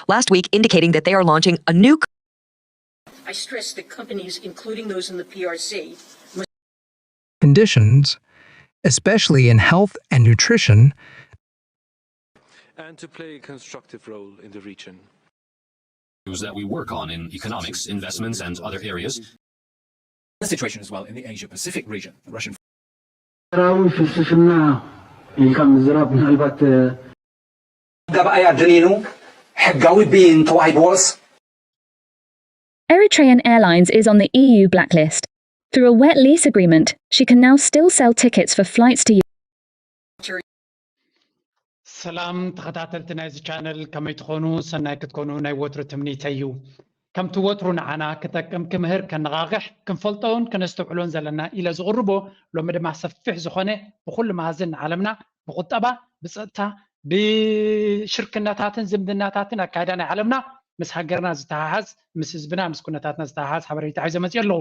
last week indicating that they are launching a new I stress that companies, including those in the P R C, conditions, especially in health and nutrition, and to play a constructive role in the region. Issues that we work on in economics, investments, and other areas. The situation as well in the Asia Pacific region. Russian ኤርትራዊ ፍልስፍና ኢልካ ምዝራብ ምናልባት ገባእያ ድኒኑ ሕጋዊ ብይን ተዋሂብዎስ Eritrean Airlines is on the E U blacklist. Through a wet lease agreement, she can now still sell tickets for flights to Europe. ሰላም ተኸታተልቲ ናይዚ ቻነል፣ ከመይ ትኾኑ? ሰናይ ክትኮኑ ናይ ወትሩ ትምኒተይ እዩ። ከምቲ ወትሩ ንዓና ክጠቅም፣ ክምህር፣ ከነቓቕሕ፣ ክንፈልጦን ከነስተውዕሎን ዘለና ኢለ ዝቕርቦ፣ ሎሚ ድማ ሰፊሕ ዝኾነ ብኹሉ መሃዝን ንዓለምና ብቁጠባ፣ ብጸጥታ፣ ብሽርክነታትን ዝምድናታትን ኣካይዳ ናይ ዓለምና ምስ ሃገርና ዝተሓሓዝ፣ ምስ ህዝብና፣ ምስ ኩነታትና ዝተሓሓዝ ሓበሬታ ሒዘ መጽእ ኣለኹ።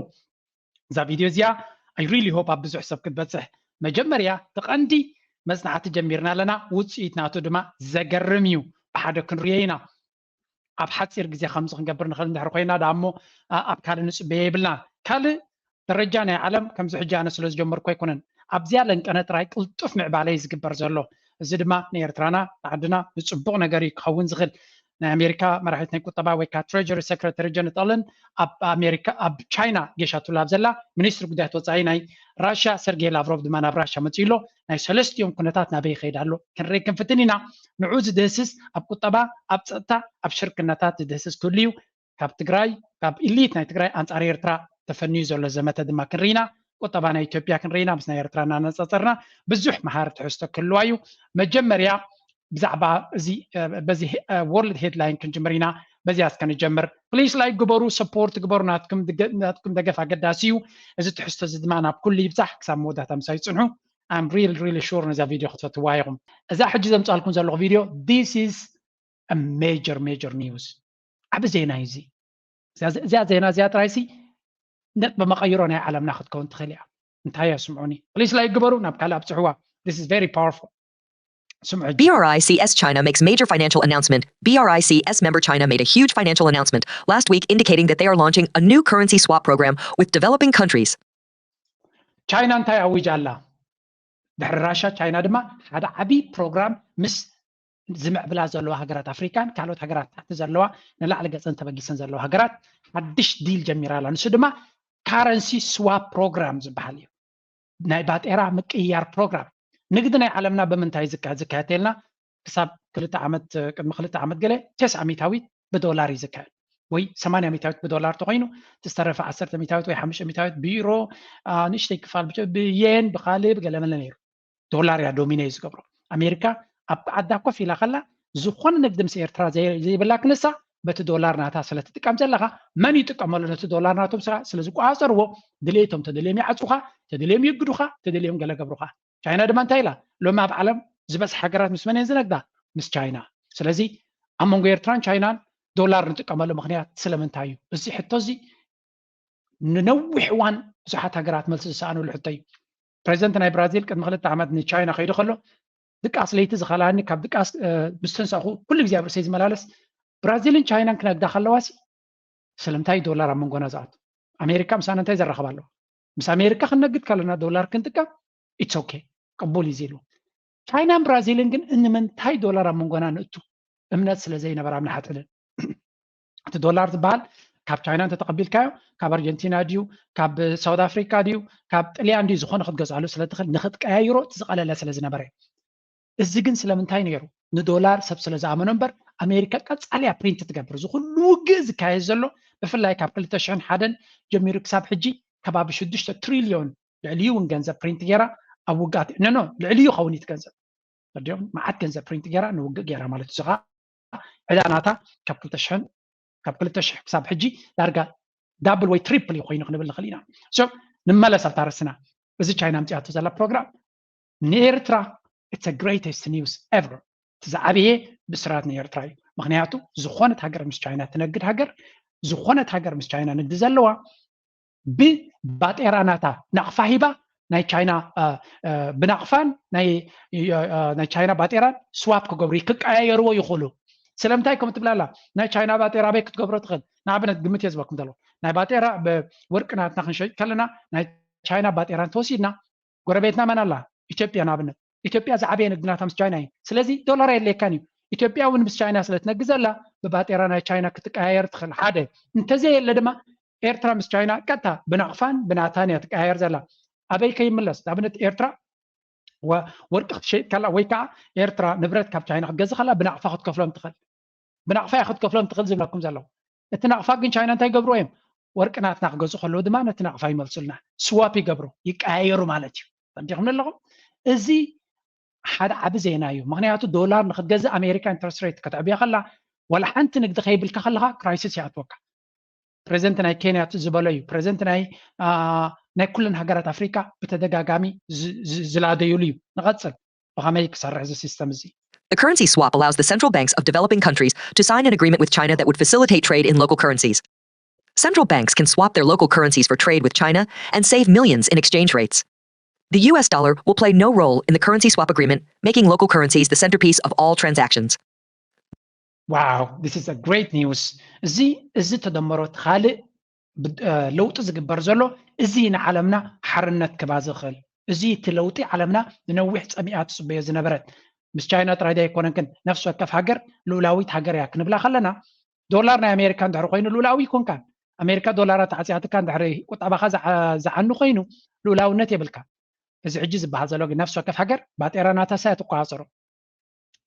እዛ ቪድዮ እዚኣ I really hope ኣብ ብዙሕ ሰብ ክትበጽሕ። መጀመርያ እቲ ቀንዲ መጽናዕቲ ጀሚርና ኣለና፣ ውጽኢት ናቱ ድማ ዘገርም እዩ። ብሓደ ክንሪኦ ኢና። ኣብ ሓጺር ግዜ ከምዚ ክንገብር ንኽእል እንድሕር ኮይና ደኣ እሞ ኣብ ካልእ ንጽበዮ የብልና። ካልእ ደረጃ ናይ ዓለም ከምዚ ሕጂ ኣነ ስለ ዝጀመርኩ ኣይኮነን። ኣብዚኣ ለንቀነ ጥራይ ቅልጡፍ ምዕባለ እዩ ዝግበር ዘሎ። እዚ ድማ ንኤርትራና ንዓድና ንጽቡቕ ነገር እዩ ክኸውን ዝኽእል። ናይ ኣሜሪካ መራሒት ናይ ቁጠባ ወይ ከዓ ትሬጀሪ ሰክረተሪ ጀነራል የለን ኣብ ኣሜሪካ ኣብ ቻይና ጌሻ ቱላ ኣብ ዘላ ሚኒስትሪ ጉዳያት ወፃኢ ናይ ራሽያ ሰርጌይ ላቭሮቭ ድማ ናብ ራሽያ መፅኡ ኣሎ። ናይ ሰለስቲኦም ኩነታት ናበይ ይኸይድ ኣሎ ክንርኢ ክንፍትን ኢና። ንዑ ዝድህስስ ኣብ ቁጠባ፣ ኣብ ፀጥታ፣ ኣብ ሽርክነታት ዝድህስስ ክህሉ እዩ። ካብ ትግራይ ካብ ኢሊት ናይ ትግራይ ኣንፃር ኤርትራ ተፈንዩ ዘሎ ዘመተ ድማ ክንርኢና ቁጠባ ናይ ኢትዮጵያ ክንርኢና ምስ ናይ ኤርትራ እናነፃፀርና ብዙሕ መሃሪ ትሕዝቶ ክህልዋ እዩ። መጀመርያ ብዛዕባ እዚ በዚ ወርልድ ሄድላይን ክንጅምር ኢና። በዚያ እስከ ንጀምር። ፕሊስ ላይክ ግበሩ፣ ሰፖርት ግበሩ። ናትኩም ደገፍ ኣገዳሲ እዩ። እዚ ትሕዝቶ እዚ ድማ ናብ ኩሉ ይብዛሕ። ክሳብ መወዳእታ ምሳይ ይፅንሑ። I'm really really sure ነዛ ቪድዮ ክትፈትዋ ኢኹም። እዛ ሕጂ ዘምፃልኩም ዘለኹ ቪድዮ this is a major major news። ዓቢ ዜና እዩ እዚ። እዚኣ ዜና እዚኣ ጥራይ ሲ ነጥቢ መቐይሮ ናይ ዓለምና ክትከውን ትኽእል እያ። እንታይ እያ ስምዑኒ። ፕሊስ ላይክ ግበሩ፣ ናብ ካልእ ኣብፅሕዋ። This is very powerful። ስምዑ። BRICS China makes major financial announcement. BRICS member China made a huge financial announcement last week indicating that they are launching a new currency swap program with developing countries. ቻይና እንታይ ኣዊጃ ኣላ? ድሕሪ ራሻ ቻይና ድማ ሓደ ዓብዪ ፕሮግራም ምስ ዝምዕብላ ዘለዋ ሃገራት ኣፍሪካን ካልኦት ሃገራት ታሕቲ ዘለዋ ንላዕሊ ገፀን ተበጊሰን ዘለዋ ሃገራት ሓድሽ ዲል ጀሚራ ኣላ። ንሱ ድማ ካረንሲ ስዋፕ ፕሮግራም ዝበሃል እዩ። ናይ ባጤራ ምቅይያር ፕሮግራም። ንግዲ ናይ ዓለምና ብምንታይ ዝካየድ ዝካየድ ተልና ክሳብ ክልተ ዓመት ቅድሚ ክልተ ዓመት ገለ ቴስዓ ሚታዊት ብዶላር እዩ ዝካየድ ወይ ሰማንያ ሚታዊት ብዶላር ተኮይኑ ዝተረፈ ዓሰርተ ሚታዊት ወይ ሓሙሽተ ሚታዊት ብዩሮ ንእሽተይ ክፋል ብየን ብካልእ ብገለመለ ነይሩ። ዶላር እያ ዶሚነ እዩ ዝገብሮ። ኣሜሪካ ኣብ ዓዳ ኮፍ ኢላ ከላ ዝኾነ ንግዲ ምስ ኤርትራ ዘይብላ ክንሳ በቲ ዶላር ናታ ስለትጥቀም ዘለካ መን ይጥቀመሉ ነቲ ዶላር ናቶም ስራ ስለዝቆፃፀርዎ ድሌቶም ተደልዮም ይዓፁካ፣ ተደልዮም ይግዱካ፣ ተደልዮም ገለ ገብሩካ። ቻይና ድማ እንታይ ኢላ ሎሚ ኣብ ዓለም ዝበዝሕ ሃገራት ምስ መን እየን ዝነግዳ? ምስ ቻይና። ስለዚ ኣብ መንጎ ኤርትራን ቻይናን ዶላር ንጥቀመሉ ምክንያት ስለምንታይ እዩ? እዚ ሕቶ እዚ ንነዊሕ እዋን ብዙሓት ሃገራት መልሲ ዝሰኣኑሉ ሕቶ እዩ። ፕሬዚደንት ናይ ብራዚል ቅድሚ ክልተ ዓመት ንቻይና ከይዱ ከሎ ድቃስ ለይቲ ዝኸላኒ ካብ ድቃስ ምስትንሳኹ ኩሉ ግዜ ኣብ ርእሰይ ዝመላለስ ብራዚልን ቻይናን ክነግዳ ከለዋሲ ስለምንታይ ዶላር ኣብ መንጎና ዝኣቱ? ኣሜሪካ ምሳና እንታይ ዘራኽብ ኣለዋ? ምስ ኣሜሪካ ክንነግድ ከለና ዶላር ክንጥቀም ኢትስ ኦኬ ቅቡል እዩ ኢሉ። ቻይናን ብራዚልን ግን ንምንታይ ዶላር ኣብ መንጎና ንእቱ እምነት ስለ ዘይነበራ ምናሓጥልን እቲ ዶላር ዝበሃል ካብ ቻይና እንተተቐቢልካዮ ካብ ኣርጀንቲና ድዩ ካብ ሳውት ኣፍሪካ ድዩ ካብ ጥልያን ድዩ ዝኾነ ክትገዝኣሉ ስለትኽእል ንክትቀያይሮ እቲ ዝቐለለ ስለ ዝነበረ እዩ። እዚ ግን ስለምንታይ ነይሩ? ንዶላር ሰብ ስለ ዝኣመኖ እምበር ኣሜሪካ ቀፃሊ እያ ፕሪንት ትገብር። እዚ ኩሉ ውግእ ዝካየድ ዘሎ ብፍላይ ካብ ክልተ ሽሕን ሓደን ጀሚሩ ክሳብ ሕጂ ከባቢ ሽዱሽተ ትሪልዮን ልዕሊኡ እውን ገንዘብ ፕሪንት ገይራ ኣብ ውግኣት ኖ ኖ ልዕሊኡ ከውን እዩ እቲ ገንዘብ ተረዲኦም መዓት ገንዘብ ፕሪንት ገይራ ንውግእ ገይራ ማለት እዩ። እዚ ከዓ ዕዳ ናታ ካብ ክልተ ሽሕን ካብ ክልተ ሽሕ ክሳብ ሕጂ ዳርጋ ዳብል ወይ ትሪፕል እዩ ኮይኑ ክንብል ንኽእል ኢና። ሶ ንመለስ ኣብታ ርእስና እዚ ቻይና ኣምፂኣቶ ዘላ ፕሮግራም ንኤርትራ it's greatest news ever እቲ ዝዓበየ ብስራት ንኤርትራ እዩ። ምክንያቱ ዝኾነት ሃገር ምስ ቻይና ትነግድ ሃገር ዝኾነት ሃገር ምስ ቻይና ንግዲ ዘለዋ ብባጤራ ናታ ናቕፋ ሂባ ናይ ቻይና ብናቕፋን ናይ ቻይና ባጤራን ስዋፕ ክገብሩ ክቀያየርዎ ይኽእሉ። ስለምንታይ ከም ትብላላ ናይ ቻይና ባጤራ ኣበይ ክትገብሮ ትኽእል? ንኣብነት ግምት እየ ዝበኩም ዘሎ። ናይ ባጤራ ወርቂ ናትና ክንሸይጥ ከለና ናይ ቻይና ባጤራ እንተወሲድና ጎረቤትና መን ኣላ? ኢትዮጵያ ንኣብነት። ኢትዮጵያ ዝዓበየ ንግዲ ናታ ምስ ቻይና እዩ። ስለዚ ዶላር የድልየካን እዩ። ኢትዮጵያ እውን ምስ ቻይና ስለ ትነግድ ዘላ ብባጤራ ናይ ቻይና ክትቀያየር ትኽእል። ሓደ እንተዘየለ ድማ ኤርትራ ምስ ቻይና ቀጥታ ብናቕፋን ብናታን እያ ትቀያየር ዘላ። ኣበይ ከይምለስ ንኣብነት ኤርትራ ወርቂ ክትሸይጥ ከላ ወይ ከዓ ኤርትራ ንብረት ካብ ቻይና ክትገዝእ ከላ ብናቕፋ ክትከፍሎም ትኽእል። ብናቕፋ እያ ክትከፍሎም ትኽእል ዝብለኩም ዘለኹ። እቲ ናቕፋ ግን ቻይና እንታይ ይገብርዎ እዮም? ወርቂ ናትና ክገዝኡ ከለዉ ድማ ነቲ ናቕፋ ይመልሱልና። ስዋፕ ይገብሩ፣ ይቀያየሩ ማለት እዩ። ሰምዕኹም ኣለኹም? እዚ ሓደ ዓቢ ዜና እዩ። ምክንያቱ ዶላር ንክትገዝእ ኣሜሪካ ኢንትረስት ሬት ከተዕብያ ከላ ዋላ ሓንቲ ንግዲ ከይብልካ ከለካ ክራይሲስ ይኣትወካ። ፕሬዚደንት ናይ ኬንያ ዝበሎ እዩ። ፕሬዚደንት ናይ ናይ ኩለን ሃገራት ኣፍሪካ ብተደጋጋሚ ዝላደዩሉ እዩ። ንቐፅል ብኸመይ ክሰርሕ እዚ ሲስተም እዚ። The currency swap allows the central banks of developing countries to sign an agreement with China that would facilitate trade in local currencies. Central banks can swap their local currencies for trade with China and save millions in exchange rates. The U S dollar will play no role in the currency swap agreement, making local currencies the centerpiece of all transactions. Wow, this is a great news. እዚ እዚ ተደመሮ ካልእ ለውጢ ዝግበር ዘሎ እዚ ንዓለምና ሓርነት ክባ ዝኽእል እዚ እቲ ለውጢ ዓለምና ንነዊሕ ጸሚኣ ትጽበዮ ዝነበረት ምስ ቻይና ጥራይ ኣይኮነን ግን ነፍሲ ወከፍ ሃገር ልኡላዊት ሃገር እያ ክንብላ ከለና ዶላር ናይ ኣሜሪካ እንድሕር ኮይኑ ልኡላዊ ይኮንካ ኣሜሪካ ዶላራ ተዓፅያትካ እንድሕር ቁጠባኻ ዝዓኑ ኮይኑ ልኡላውነት የብልካ እዚ ሕጂ ዝበሃል ዘሎ ግን ነፍሲ ወከፍ ሃገር ባጤራ ናታ ሳያ ትቆፃፀሮ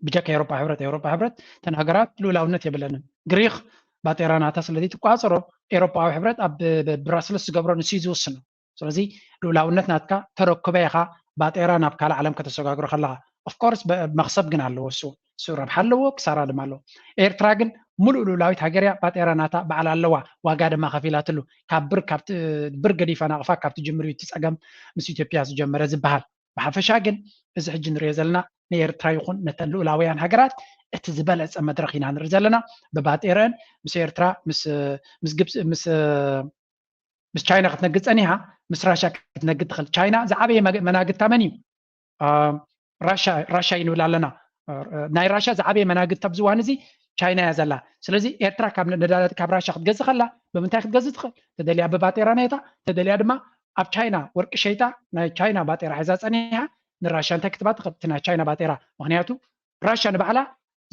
ብጀካ ኤሮፓ ሕብረት ኤሮፓ ሕብረት ተን ሃገራት ልኡላውነት የብለንን ግሪክ ባጤራ ናታ ስለዚ ትቆፃፀሮ ኤሮፓዊ ሕብረት ኣብ ብራስለስ ዝገብሮ ንሱ ዝውስኖ ስለዚ ልኡላውነት ናትካ ተረክበ ኢኻ ባጤራ ናብ ካልእ ዓለም ከተሰጋግሮ ከለኻ ኦፍኮርስ መክሰብ ግን ኣለዎ እሱ እሱ ረብሓ ኣለዎ ክሳራ ድማ ኣለዎ ኤርትራ ግን ሙሉእ ልኡላዊት ሃገር እያ ባጤራ ናታ በዓል ኣለዋ ዋጋ ድማ ከፊላትሉ ካብ ብር ካብቲ ብር ገዲፋ ናቕፋ ካብ ትጅምር እዩ እቲ ፀገም ምስ ኢትዮጵያ ዝጀመረ ዝበሃል ብሓፈሻ ግን እዚ ሕጂ ንሪኦ ዘለና ንኤርትራ ይኹን ነተን ልኡላውያን ሃገራት እቲ ዝበለፀ መድረኽ ኢና ንርኢ ዘለና ብባጤረን ምስ ኤርትራ ምስ ግብፂ ምስ ምስ ቻይና ክትነግድ ፀኒሓ ምስ ራሻ ክትነግድ ትኽእል ቻይና ዝዓበየ መናግድታ መን እዩ ራሻ እዩ ንብል ኣለና ናይ ራሻ ዝዓበየ መናግድታ ኣብዚ እዋን እዚ ቻይና እያ ዘላ ስለዚ ኤርትራ ካብ ነዳዲ ካብ ራሻ ክትገዝእ ከላ ብምንታይ ክትገዝእ ትኽእል ተደልያ ብባጤራ ነታ ተደልያ ድማ ኣብ ቻይና ወርቂ ሸይጣ ናይ ቻይና ባጤራ ሒዛ ፀኒሓ ንራሻ እንታይ ክትባ ትኽእል እቲ ናይ ቻይና ባጤራ ምክንያቱ ራሻ ንባዕላ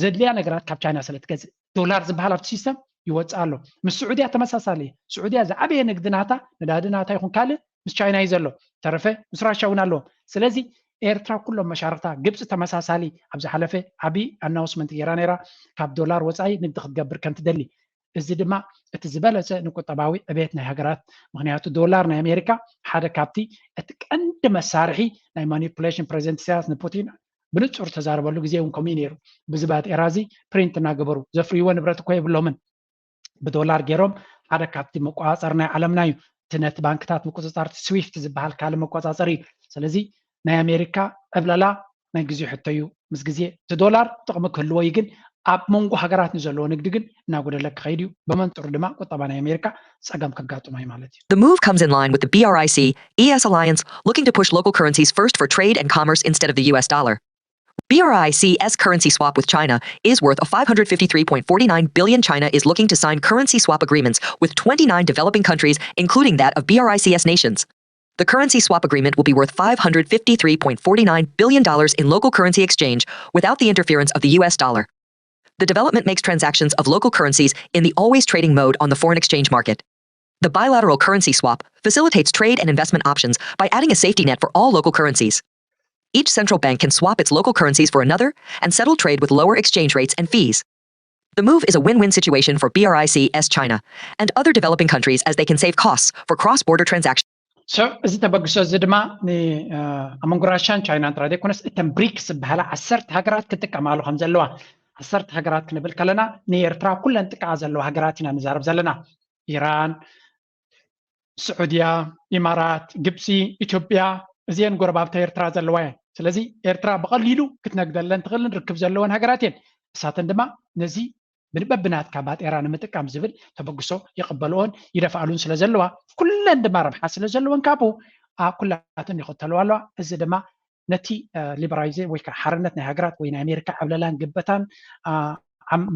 ዘድልያ ነገራት ካብ ቻይና ስለ ትገዝእ ዶላር ዝበሃል ኣብቲ ሲስተም ይወፅእ ኣሎ ምስ ስዑድያ ተመሳሳሊ ስዑድያ ዝዓበየ ንግዲ ናታ ነዳዲ ናታ ይኹን ካልእ ምስ ቻይና እዩ ዘሎ ተረፈ ምስ ራሻ እውን ኣለዎም ስለዚ ኤርትራ ኩሎም መሻርክታ ግብፂ ተመሳሳሊ ኣብ ዝሓለፈ ዓብዪ ኣናውስመንት ገይራ ነይራ ካብ ዶላር ወፃኢ ንግዲ ክትገብር ከም ትደሊ እዚ ድማ እቲ ዝበለፀ ንቁጠባዊ ዕቤት ናይ ሃገራት ምክንያቱ ዶላር ናይ ኣሜሪካ ሓደ ካብቲ እቲ ቀንዲ መሳርሒ ናይ ማኒፑሌሽን ፕሬዚደንት ኢሳያስ ንፑቲን ብንፁር ተዛረበሉ ግዜ እውን ከምኡ ነይሩ ብዚ ባጤራ እዚ ፕሪንት እናገበሩ ዘፍርይዎ ንብረት እኮ የብሎምን ብዶላር ገይሮም ሓደ ካብቲ መቆፃፀሪ ናይ ዓለምና እዩ እቲ ነቲ ባንክታት ምቁፅፃር ስዊፍት ዝበሃል ካልእ መቆፃፀሪ እዩ ስለዚ ናይ ኣሜሪካ ዕብለላ ናይ ግዜ ሕቶ እዩ ምስ ግዜ እቲ ዶላር ጥቕሚ ክህልዎ እዩ ግን ኣብ መንጎ ሃገራት ንዘለዎ ንግዲ ግን እናጎደለ ክኸይድ እዩ ብመንፅሩ ድማ ቁጠባ ናይ ኣሜሪካ ፀገም ከጋጥሞ እዩ ማለት እዩ The move comes in line with the BRIC ES alliance looking to push local currencies first for trade and commerce instead of the U S dollar. BRIC's currency swap with China is worth a five hundred fifty-three point four nine billion. China is looking to sign currency swap agreements with twenty-nine developing countries, including that of BRICS nations. The currency swap agreement will be worth five hundred fifty-three point four nine billion dollars in local currency exchange without the interference of the U S dollar. The development makes transactions of local currencies in the always trading mode on the foreign exchange market. The bilateral currency swap facilitates trade and investment options by adding a safety net for all local currencies. Each central bank can swap its local currencies for another and settle trade with lower exchange rates and fees. The move is a win-win situation for BRICS China and other developing countries as they can save costs for cross-border transactions. So እዚ ተበግሶ እዚ ድማ ኣብ መንጎ ራሻን ቻይናን ጥራይ ዘይኮነስ እተን ብሪክስ ዝበሃላ ዓሰርተ ሃገራት ክጥቀማሉ ከም ዘለዋ ዓሰርተ ሃገራት ክንብል ከለና ንኤርትራ ኩለን ጥቃኣ ዘለዋ ሃገራት ኢና ንዛረብ ዘለና ኢራን ስዑድያ፣ ኢማራት፣ ግብፂ፣ ኢትዮጵያ እዚአን ጎረባብታ ኤርትራ ዘለዋ እየን። ስለዚ ኤርትራ ብቐሊሉ ክትነግደለን ትኽእልን ርክብ ዘለወን ሃገራት እየን። እሳተን ድማ ነዚ ብበብናትካ ባጤራ ንምጥቃም ዝብል ተበግሶ ይቕበልኦን ይደፍኣሉን ስለ ዘለዋ ኩለን ድማ ረብሓ ስለ ዘለወን ካብኡ ኩላተን ይኽተልዋ ኣለዋ። እዚ ድማ ነቲ ሊበራይዜ ወይ ከዓ ሓርነት ናይ ሃገራት ወይ ናይ ኣሜሪካ ዕብለላን ግበታን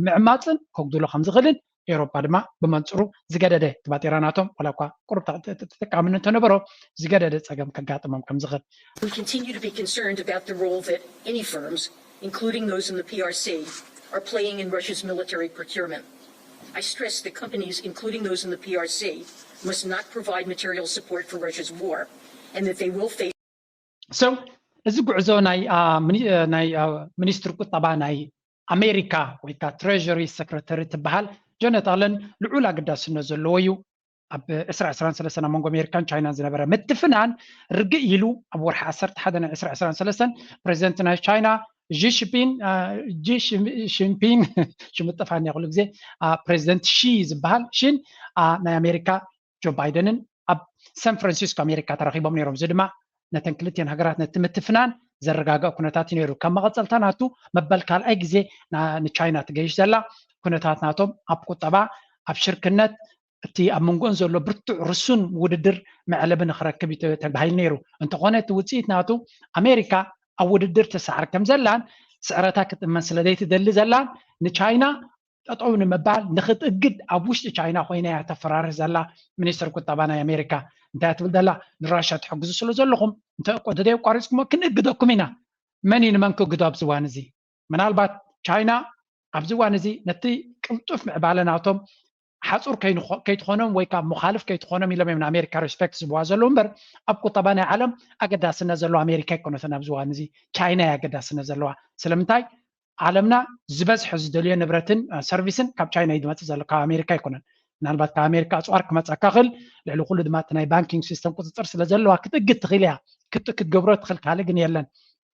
ምዕማፅን ከጉድሎ ከም ዝኽእልን ኤውሮጳ ድማ ብመንፅሩ ዝገደደ ትባጤራ ናቶም ዋላ እኳ ቁሩብ ተጠቃምነት እንተነበሮ ዝገደደ ፀገም ከጋጥሞም ከም ዝኽእል። We continue to be concerned about the role that any firms, including those in the P R C, are playing in Russia's military procurement. I stress that companies, including those in the P R C, must not provide material support for Russia's war, and that they will face So እዚ ጉዕዞ ናይ ናይ ሚኒስትር ቁጠባ ናይ ኣሜሪካ ወይ ከዓ ትሬሪ ሰክረተሪ ትበሃል ጀነት ኣለን ልዑል ኣገዳስነት ዘለዎ እዩ። ኣብ ዕስራ ዕስራን ሰለስተን ኣብ መንጎ ኣሜሪካን ቻይናን ዝነበረ ምትፍናን ርግእ ኢሉ ኣብ ወርሒ ዓሰርተ ሓደ ናይ ዕስራ ዕስራን ሰለስተን ፕሬዚደንት ናይ ቻይና ሺ ጂንፒን ሽም ጠፋኒ ኩሉ ግዜ ፕሬዚደንት ሺ ዝበሃል ሽን ናይ ኣሜሪካ ጆ ባይደንን ኣብ ሳን ፍራንሲስኮ ኣሜሪካ ተራኺቦም ነይሮም። እዚ ድማ ነተን ክልቲኤን ሃገራት ነቲ ምትፍናን ዘረጋግእ ኩነታት እዩ ነይሩ። ከም መቐፀልታ ናቱ መበል ካልኣይ ግዜ ንቻይና ትገይሽ ዘላ ኩነታት ናቶም ኣብ ቁጠባ ኣብ ሽርክነት እቲ ኣብ መንጎን ዘሎ ብርቱዕ ርሱን ውድድር መዕለቢ ንክረክብ እዩ ተባሂሉ ነይሩ። እንተኾነ እቲ ውፅኢት ናቱ ኣሜሪካ ኣብ ውድድር ትሰዓር ከም ዘላን ስዕረታ ክትእመን ስለ ዘይትደሊ ዘላን ንቻይና ጠጠው ንምባል ንክትእግድ ኣብ ውሽጢ ቻይና ኮይና እያ ተፈራርህ ዘላ ሚኒስትር ቁጠባ ናይ ኣሜሪካ። እንታይ ትብል ዘላ? ንራሻ ትሕግዙ ስለ ዘለኹም እንተ ተዘየቋሪፅኩሞ ክንእግደኩም ኢና። መን እዩ ንመን ክእግዶ ኣብዚ እዋን እዚ? ምናልባት ቻይና ኣብዚ እዋን እዚ ነቲ ቅልጡፍ ምዕባለ ናቶም ሓፁር ከይትኾኖም ወይ ካብ ሙኻልፍ ከይትኾኖም ኢሎም እዮም ንኣሜሪካ ሪስፔክት ዝብዋ ዘለዉ እምበር ኣብ ቁጠባ ናይ ዓለም ኣገዳስነት ዘለዎ ኣሜሪካ ኣይኮነትን ኣብዚ እዋን እዚ ቻይና እያ ኣገዳስነት ዘለዋ። ስለምንታይ? ዓለምና ዝበዝሐ ዝደልዮ ንብረትን ሰርቪስን ካብ ቻይና እዩ ዝመፅእ ዘሎ ካብ ኣሜሪካ ኣይኮነን። ምናልባት ካብ ኣሜሪካ ኣፅዋር ክመፀካ ክእል ልዕሊ ኩሉ ድማ እቲ ናይ ባንኪንግ ሲስተም ቁፅፅር ስለ ዘለዋ ክትእግድ ትኽእል እያ ክትገብሮ ትኽእል ካልእ ግን የለን።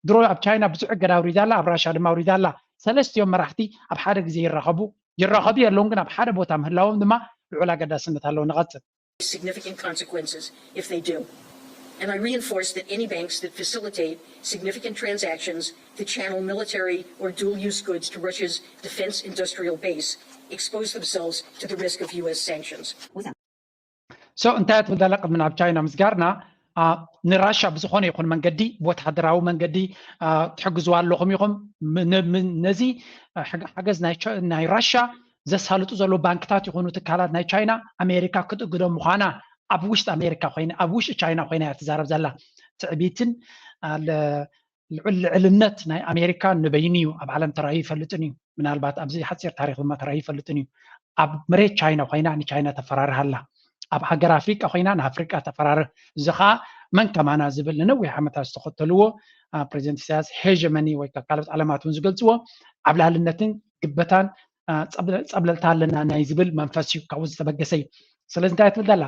ድሮ ኣብ ቻይና ብዙሕ እገዳ ኣውሪዳ ኣላ ኣብ ራሻ ድማ ኣውሪዳ ኣላ። ሰለስቲኦም መራሕቲ ኣብ ሓደ ግዜ ይራኸቡ ይራኸቡ የለውን ግን ኣብ ሓደ ቦታ ምህላዎም ድማ ልዑል ኣገዳስነት ኣለዎ። ንቐፅል። Significant consequences if they do. And I reinforce that any banks that facilitate significant transactions to channel military or dual use goods to Russia's defense industrial base expose themselves to the risk of U S sanctions. So እንታይ ትብል ዘላ ቅድሚ ናብ ቻይና ምስጋርና ንራሻ ብዝኾነ ይኹን መንገዲ ብወተሃደራዊ መንገዲ ትሕግዝዋ ኣለኹም ኢኹም ነዚ ሓገዝ ናይ ራሻ ዘሳልጡ ዘለዉ ባንክታት ይኹኑ ትካላት ናይ ቻይና ኣሜሪካ ክትእግዶም ምዃና ኣብ ውሽጢ ኣሜሪካ ኮይና ኣብ ውሽጢ ቻይና ኮይና እያ ትዛረብ ዘላ። ትዕቢትን ልዑል ልዕልነት ናይ ኣሜሪካ ንበይኑ እዩ ኣብ ዓለም ተራእዩ ይፈልጥን እዩ። ምናልባት ኣብዚ ሓፂር ታሪክ ድማ ተራእዩ ይፈልጥን እዩ። ኣብ መሬት ቻይና ኮይና ንቻይና ተፈራርሃ ኣላ። ኣብ ሃገር ኣፍሪቃ ኮይና ንኣፍሪቃ ተፈራርህ። እዚ ከዓ መን ከማና ዝብል ንነዊሕ ዓመታት ዝተኸተልዎ ፕሬዚደንት ኢሳያስ ሄጀመኒ ወይ ካልኦት ዓለማት እውን ዝገልፅዎ ዓብላልነትን ግበታን ፀብለልታ ኣለና ናይ ዝብል መንፈስ እዩ ካብኡ ዝተበገሰ እዩ። ስለዚ እንታይ ትብል ዘላ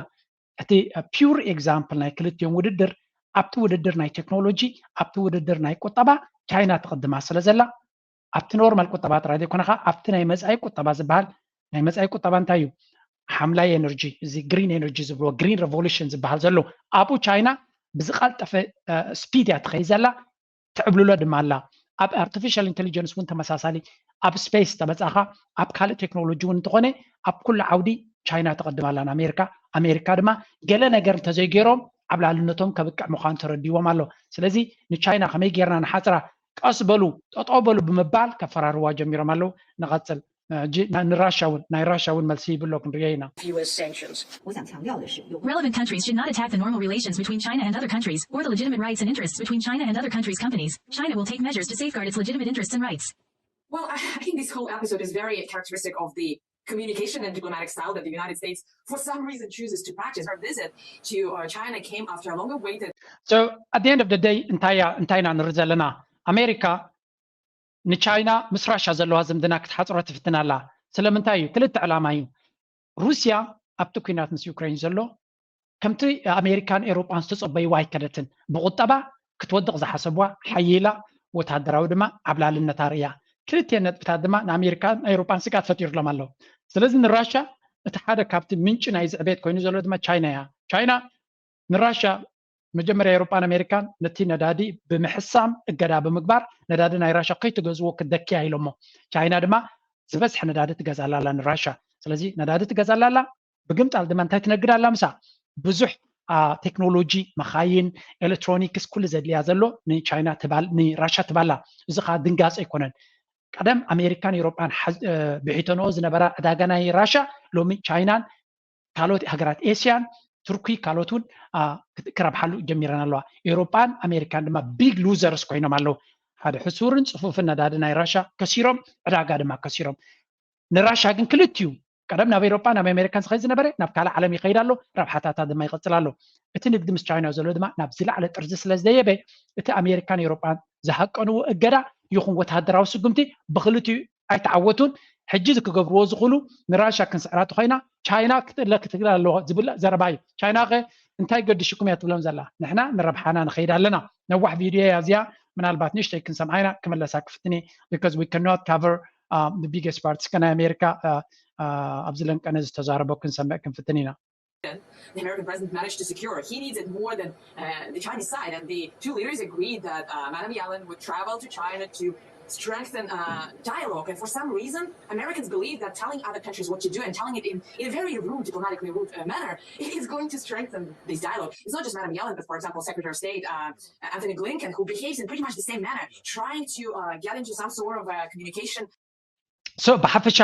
እቲ ፒውር ኤግዛምፕል ናይ ክልቲኦም ውድድር ኣብቲ ውድድር ናይ ቴክኖሎጂ ኣብቲ ውድድር ናይ ቁጠባ ቻይና ትቕድማ ስለ ዘላ ኣብቲ ኖርማል ቁጠባ ጥራይ ዘይኮነ ከዓ ኣብቲ ናይ መፃኢ ቁጠባ ዝበሃል ናይ መፃኢ ቁጠባ እንታይ እዩ? ሓምላይ ኤነርጂ እዚ ግሪን ኤነርጂ ዝብልዎ ግሪን ሬቮሉሽን ዝበሃል ዘሎ ኣብኡ ቻይና ብዝቐልጠፈ ስፒድ እያ ትኸይድ ዘላ። ትዕብልሎ ድማ ኣላ። ኣብ ኣርቲፊሻል ኢንቴሊጀንስ እውን ተመሳሳሊ ኣብ ስፔስ ተመፃኻ ኣብ ካልእ ቴክኖሎጂ እውን እንተኾነ ኣብ ኩሉ ዓውዲ ቻይና ትቐድም ኣላ ንኣሜሪካ። ኣሜሪካ ድማ ገለ ነገር እንተዘይገይሮም ዓብላልነቶም ከብቅዕ ምዃኑ ተረዲዎም ኣሎ። ስለዚ ንቻይና ከመይ ጌርና ንሓፅራ ቀስ በሉ ጠጠው በሉ ብምባል ከፈራርዋ ጀሚሮም ኣለዉ። ንቐፅል ንራሻ እውን ናይ ራሻ እውን መልሲ ይብሎ ክንሪኦ ኢና። U S sanctions. 我想强调的是，有关 Relevant countries should not attack the normal relations between China and other countries or the legitimate rights and interests between China and other countries' companies. China will take measures to safeguard its legitimate interests and rights. Well, I I think this whole episode is very characteristic of the communication and diplomatic style that the United States, for some reason, chooses to practice. Our visit to uh, China came after a long-awaited So at the end of the day እንታይ ኢና ንርኢ ዘለና? ኣሜሪካ ንቻይና ምስ ራሻ ዘለዋ ዝምድና ክትሓፅሮ ትፍትን ኣላ። ስለምንታይ እዩ? ክልተ ዕላማ እዩ። ሩስያ ኣብቲ ኲናት ምስ ዩክሬን ዘሎ ከምቲ ኣሜሪካን ኤውሮጳን ዝተጸበይዋ ኣይከደትን። ብቁጠባ ክትወድቕ ዝሓሰብዋ ሓይላ ወታደራዊ ድማ ዓብላልነታ ርእያ። ክልቲኤን ነጥብታት ድማ ንኣሜሪካን ኤውሮጳን ስግኣት ፈጢሩሎም ኣለዉ። ስለዚ ንራሻ እቲ ሓደ ካብቲ ምንጪ ናይዚ ዕቤት ኮይኑ ዘሎ ድማ ቻይና እያ። ቻይና ንራሻ መጀመርያ ኤውሮጳን ኣሜሪካን ነቲ ነዳዲ ብምሕሳም እገዳ ብምግባር ነዳዲ ናይ ራሻ ከይትገዝዎ ክደክያ ኢሎሞ። ቻይና ድማ ዝበዝሐ ነዳዲ ትገዛላ ኣላ ንራሻ። ስለዚ ነዳዲ ትገዛላ ኣላ። ብግምጣል ድማ እንታይ ትነግድ ኣላ ምሳ ብዙሕ ቴክኖሎጂ መኻይን ኤሌክትሮኒክስ ኩሉ ዘድልያ ዘሎ ንቻይና ንራሻ ትባላ። እዚ ከዓ ድንጋፂ ኣይኮነን። ቀደም ኣሜሪካን ኤውሮጳን ብሒተንኦ ዝነበራ ዕዳጋ ናይ ራሻ ሎሚ ቻይናን ካልኦት ሃገራት ኤስያን ቱርኪ ካልኦት እውን ክረብሓሉ ጀሚረን ኣለዋ። ኤውሮጳን ኣሜሪካን ድማ big losers ኮይኖም ኣለዉ። ሓደ ሕሱርን ፅፉፍን ነዳዲ ናይ ራሻ ከሲሮም፣ ዕዳጋ ድማ ከሲሮም። ንራሻ ግን ክልቲኡ ቀደም ናብ ኤውሮጳ ናብ ኣሜሪካን ዝኸይድ ዝነበረ ናብ ካልእ ዓለም ይኸይድ ኣሎ፣ ረብሓታታ ድማ ይቐፅል ኣሎ። እቲ ንግዲ ምስ ቻይና ዘሎ ድማ ናብ ዝለዓለ ጥርዚ ስለ ዝደየበ እቲ ኣሜሪካን ኤውሮጳን ዝሃቀንዎ እገዳ ይኹን ወተሃደራዊ ስጉምቲ ብክልቲኡ ኣይተዓወቱን። ሕጂ እዚ ክገብርዎ ዝኽእሉ ንራሻ ክንስዕራ ተኾይና ቻይና ክትእለ ክትግል ኣለዎ ዝብል ዘረባ እዩ። ቻይና ከ እንታይ ገዲሽኩም እያ ትብሎም ዘላ? ንሕና ንረብሓና ንኸይድ ኣለና። ነዋሕ ቪድዮ እያ እዚኣ፣ ምናልባት ንእሽተይ ክንሰምዓ ኢና። ክመለሳ ክፍትን እየ because we cannot cover the biggest part እስከ ናይ ኣሜሪካ ኣብዚ ለንቀነ ዝተዛረቦ ክንሰምዕ ክንፍትን ኢና። The American president managed to secure. He needs it more than uh, the Chinese side. And the two leaders agreed that uh, Madame Yellen would travel to China to strengthen uh, dialogue. And for some reason, Americans believe that telling other countries what to do and telling it in, in a very rude, diplomatically rude uh, manner is going to strengthen this dialogue. It's not just Madame Yellen, but for example, Secretary of State uh, Anthony Blinken, who behaves in pretty much the same manner, trying to uh, get into some sort of uh, communication. So ብሓፈሻ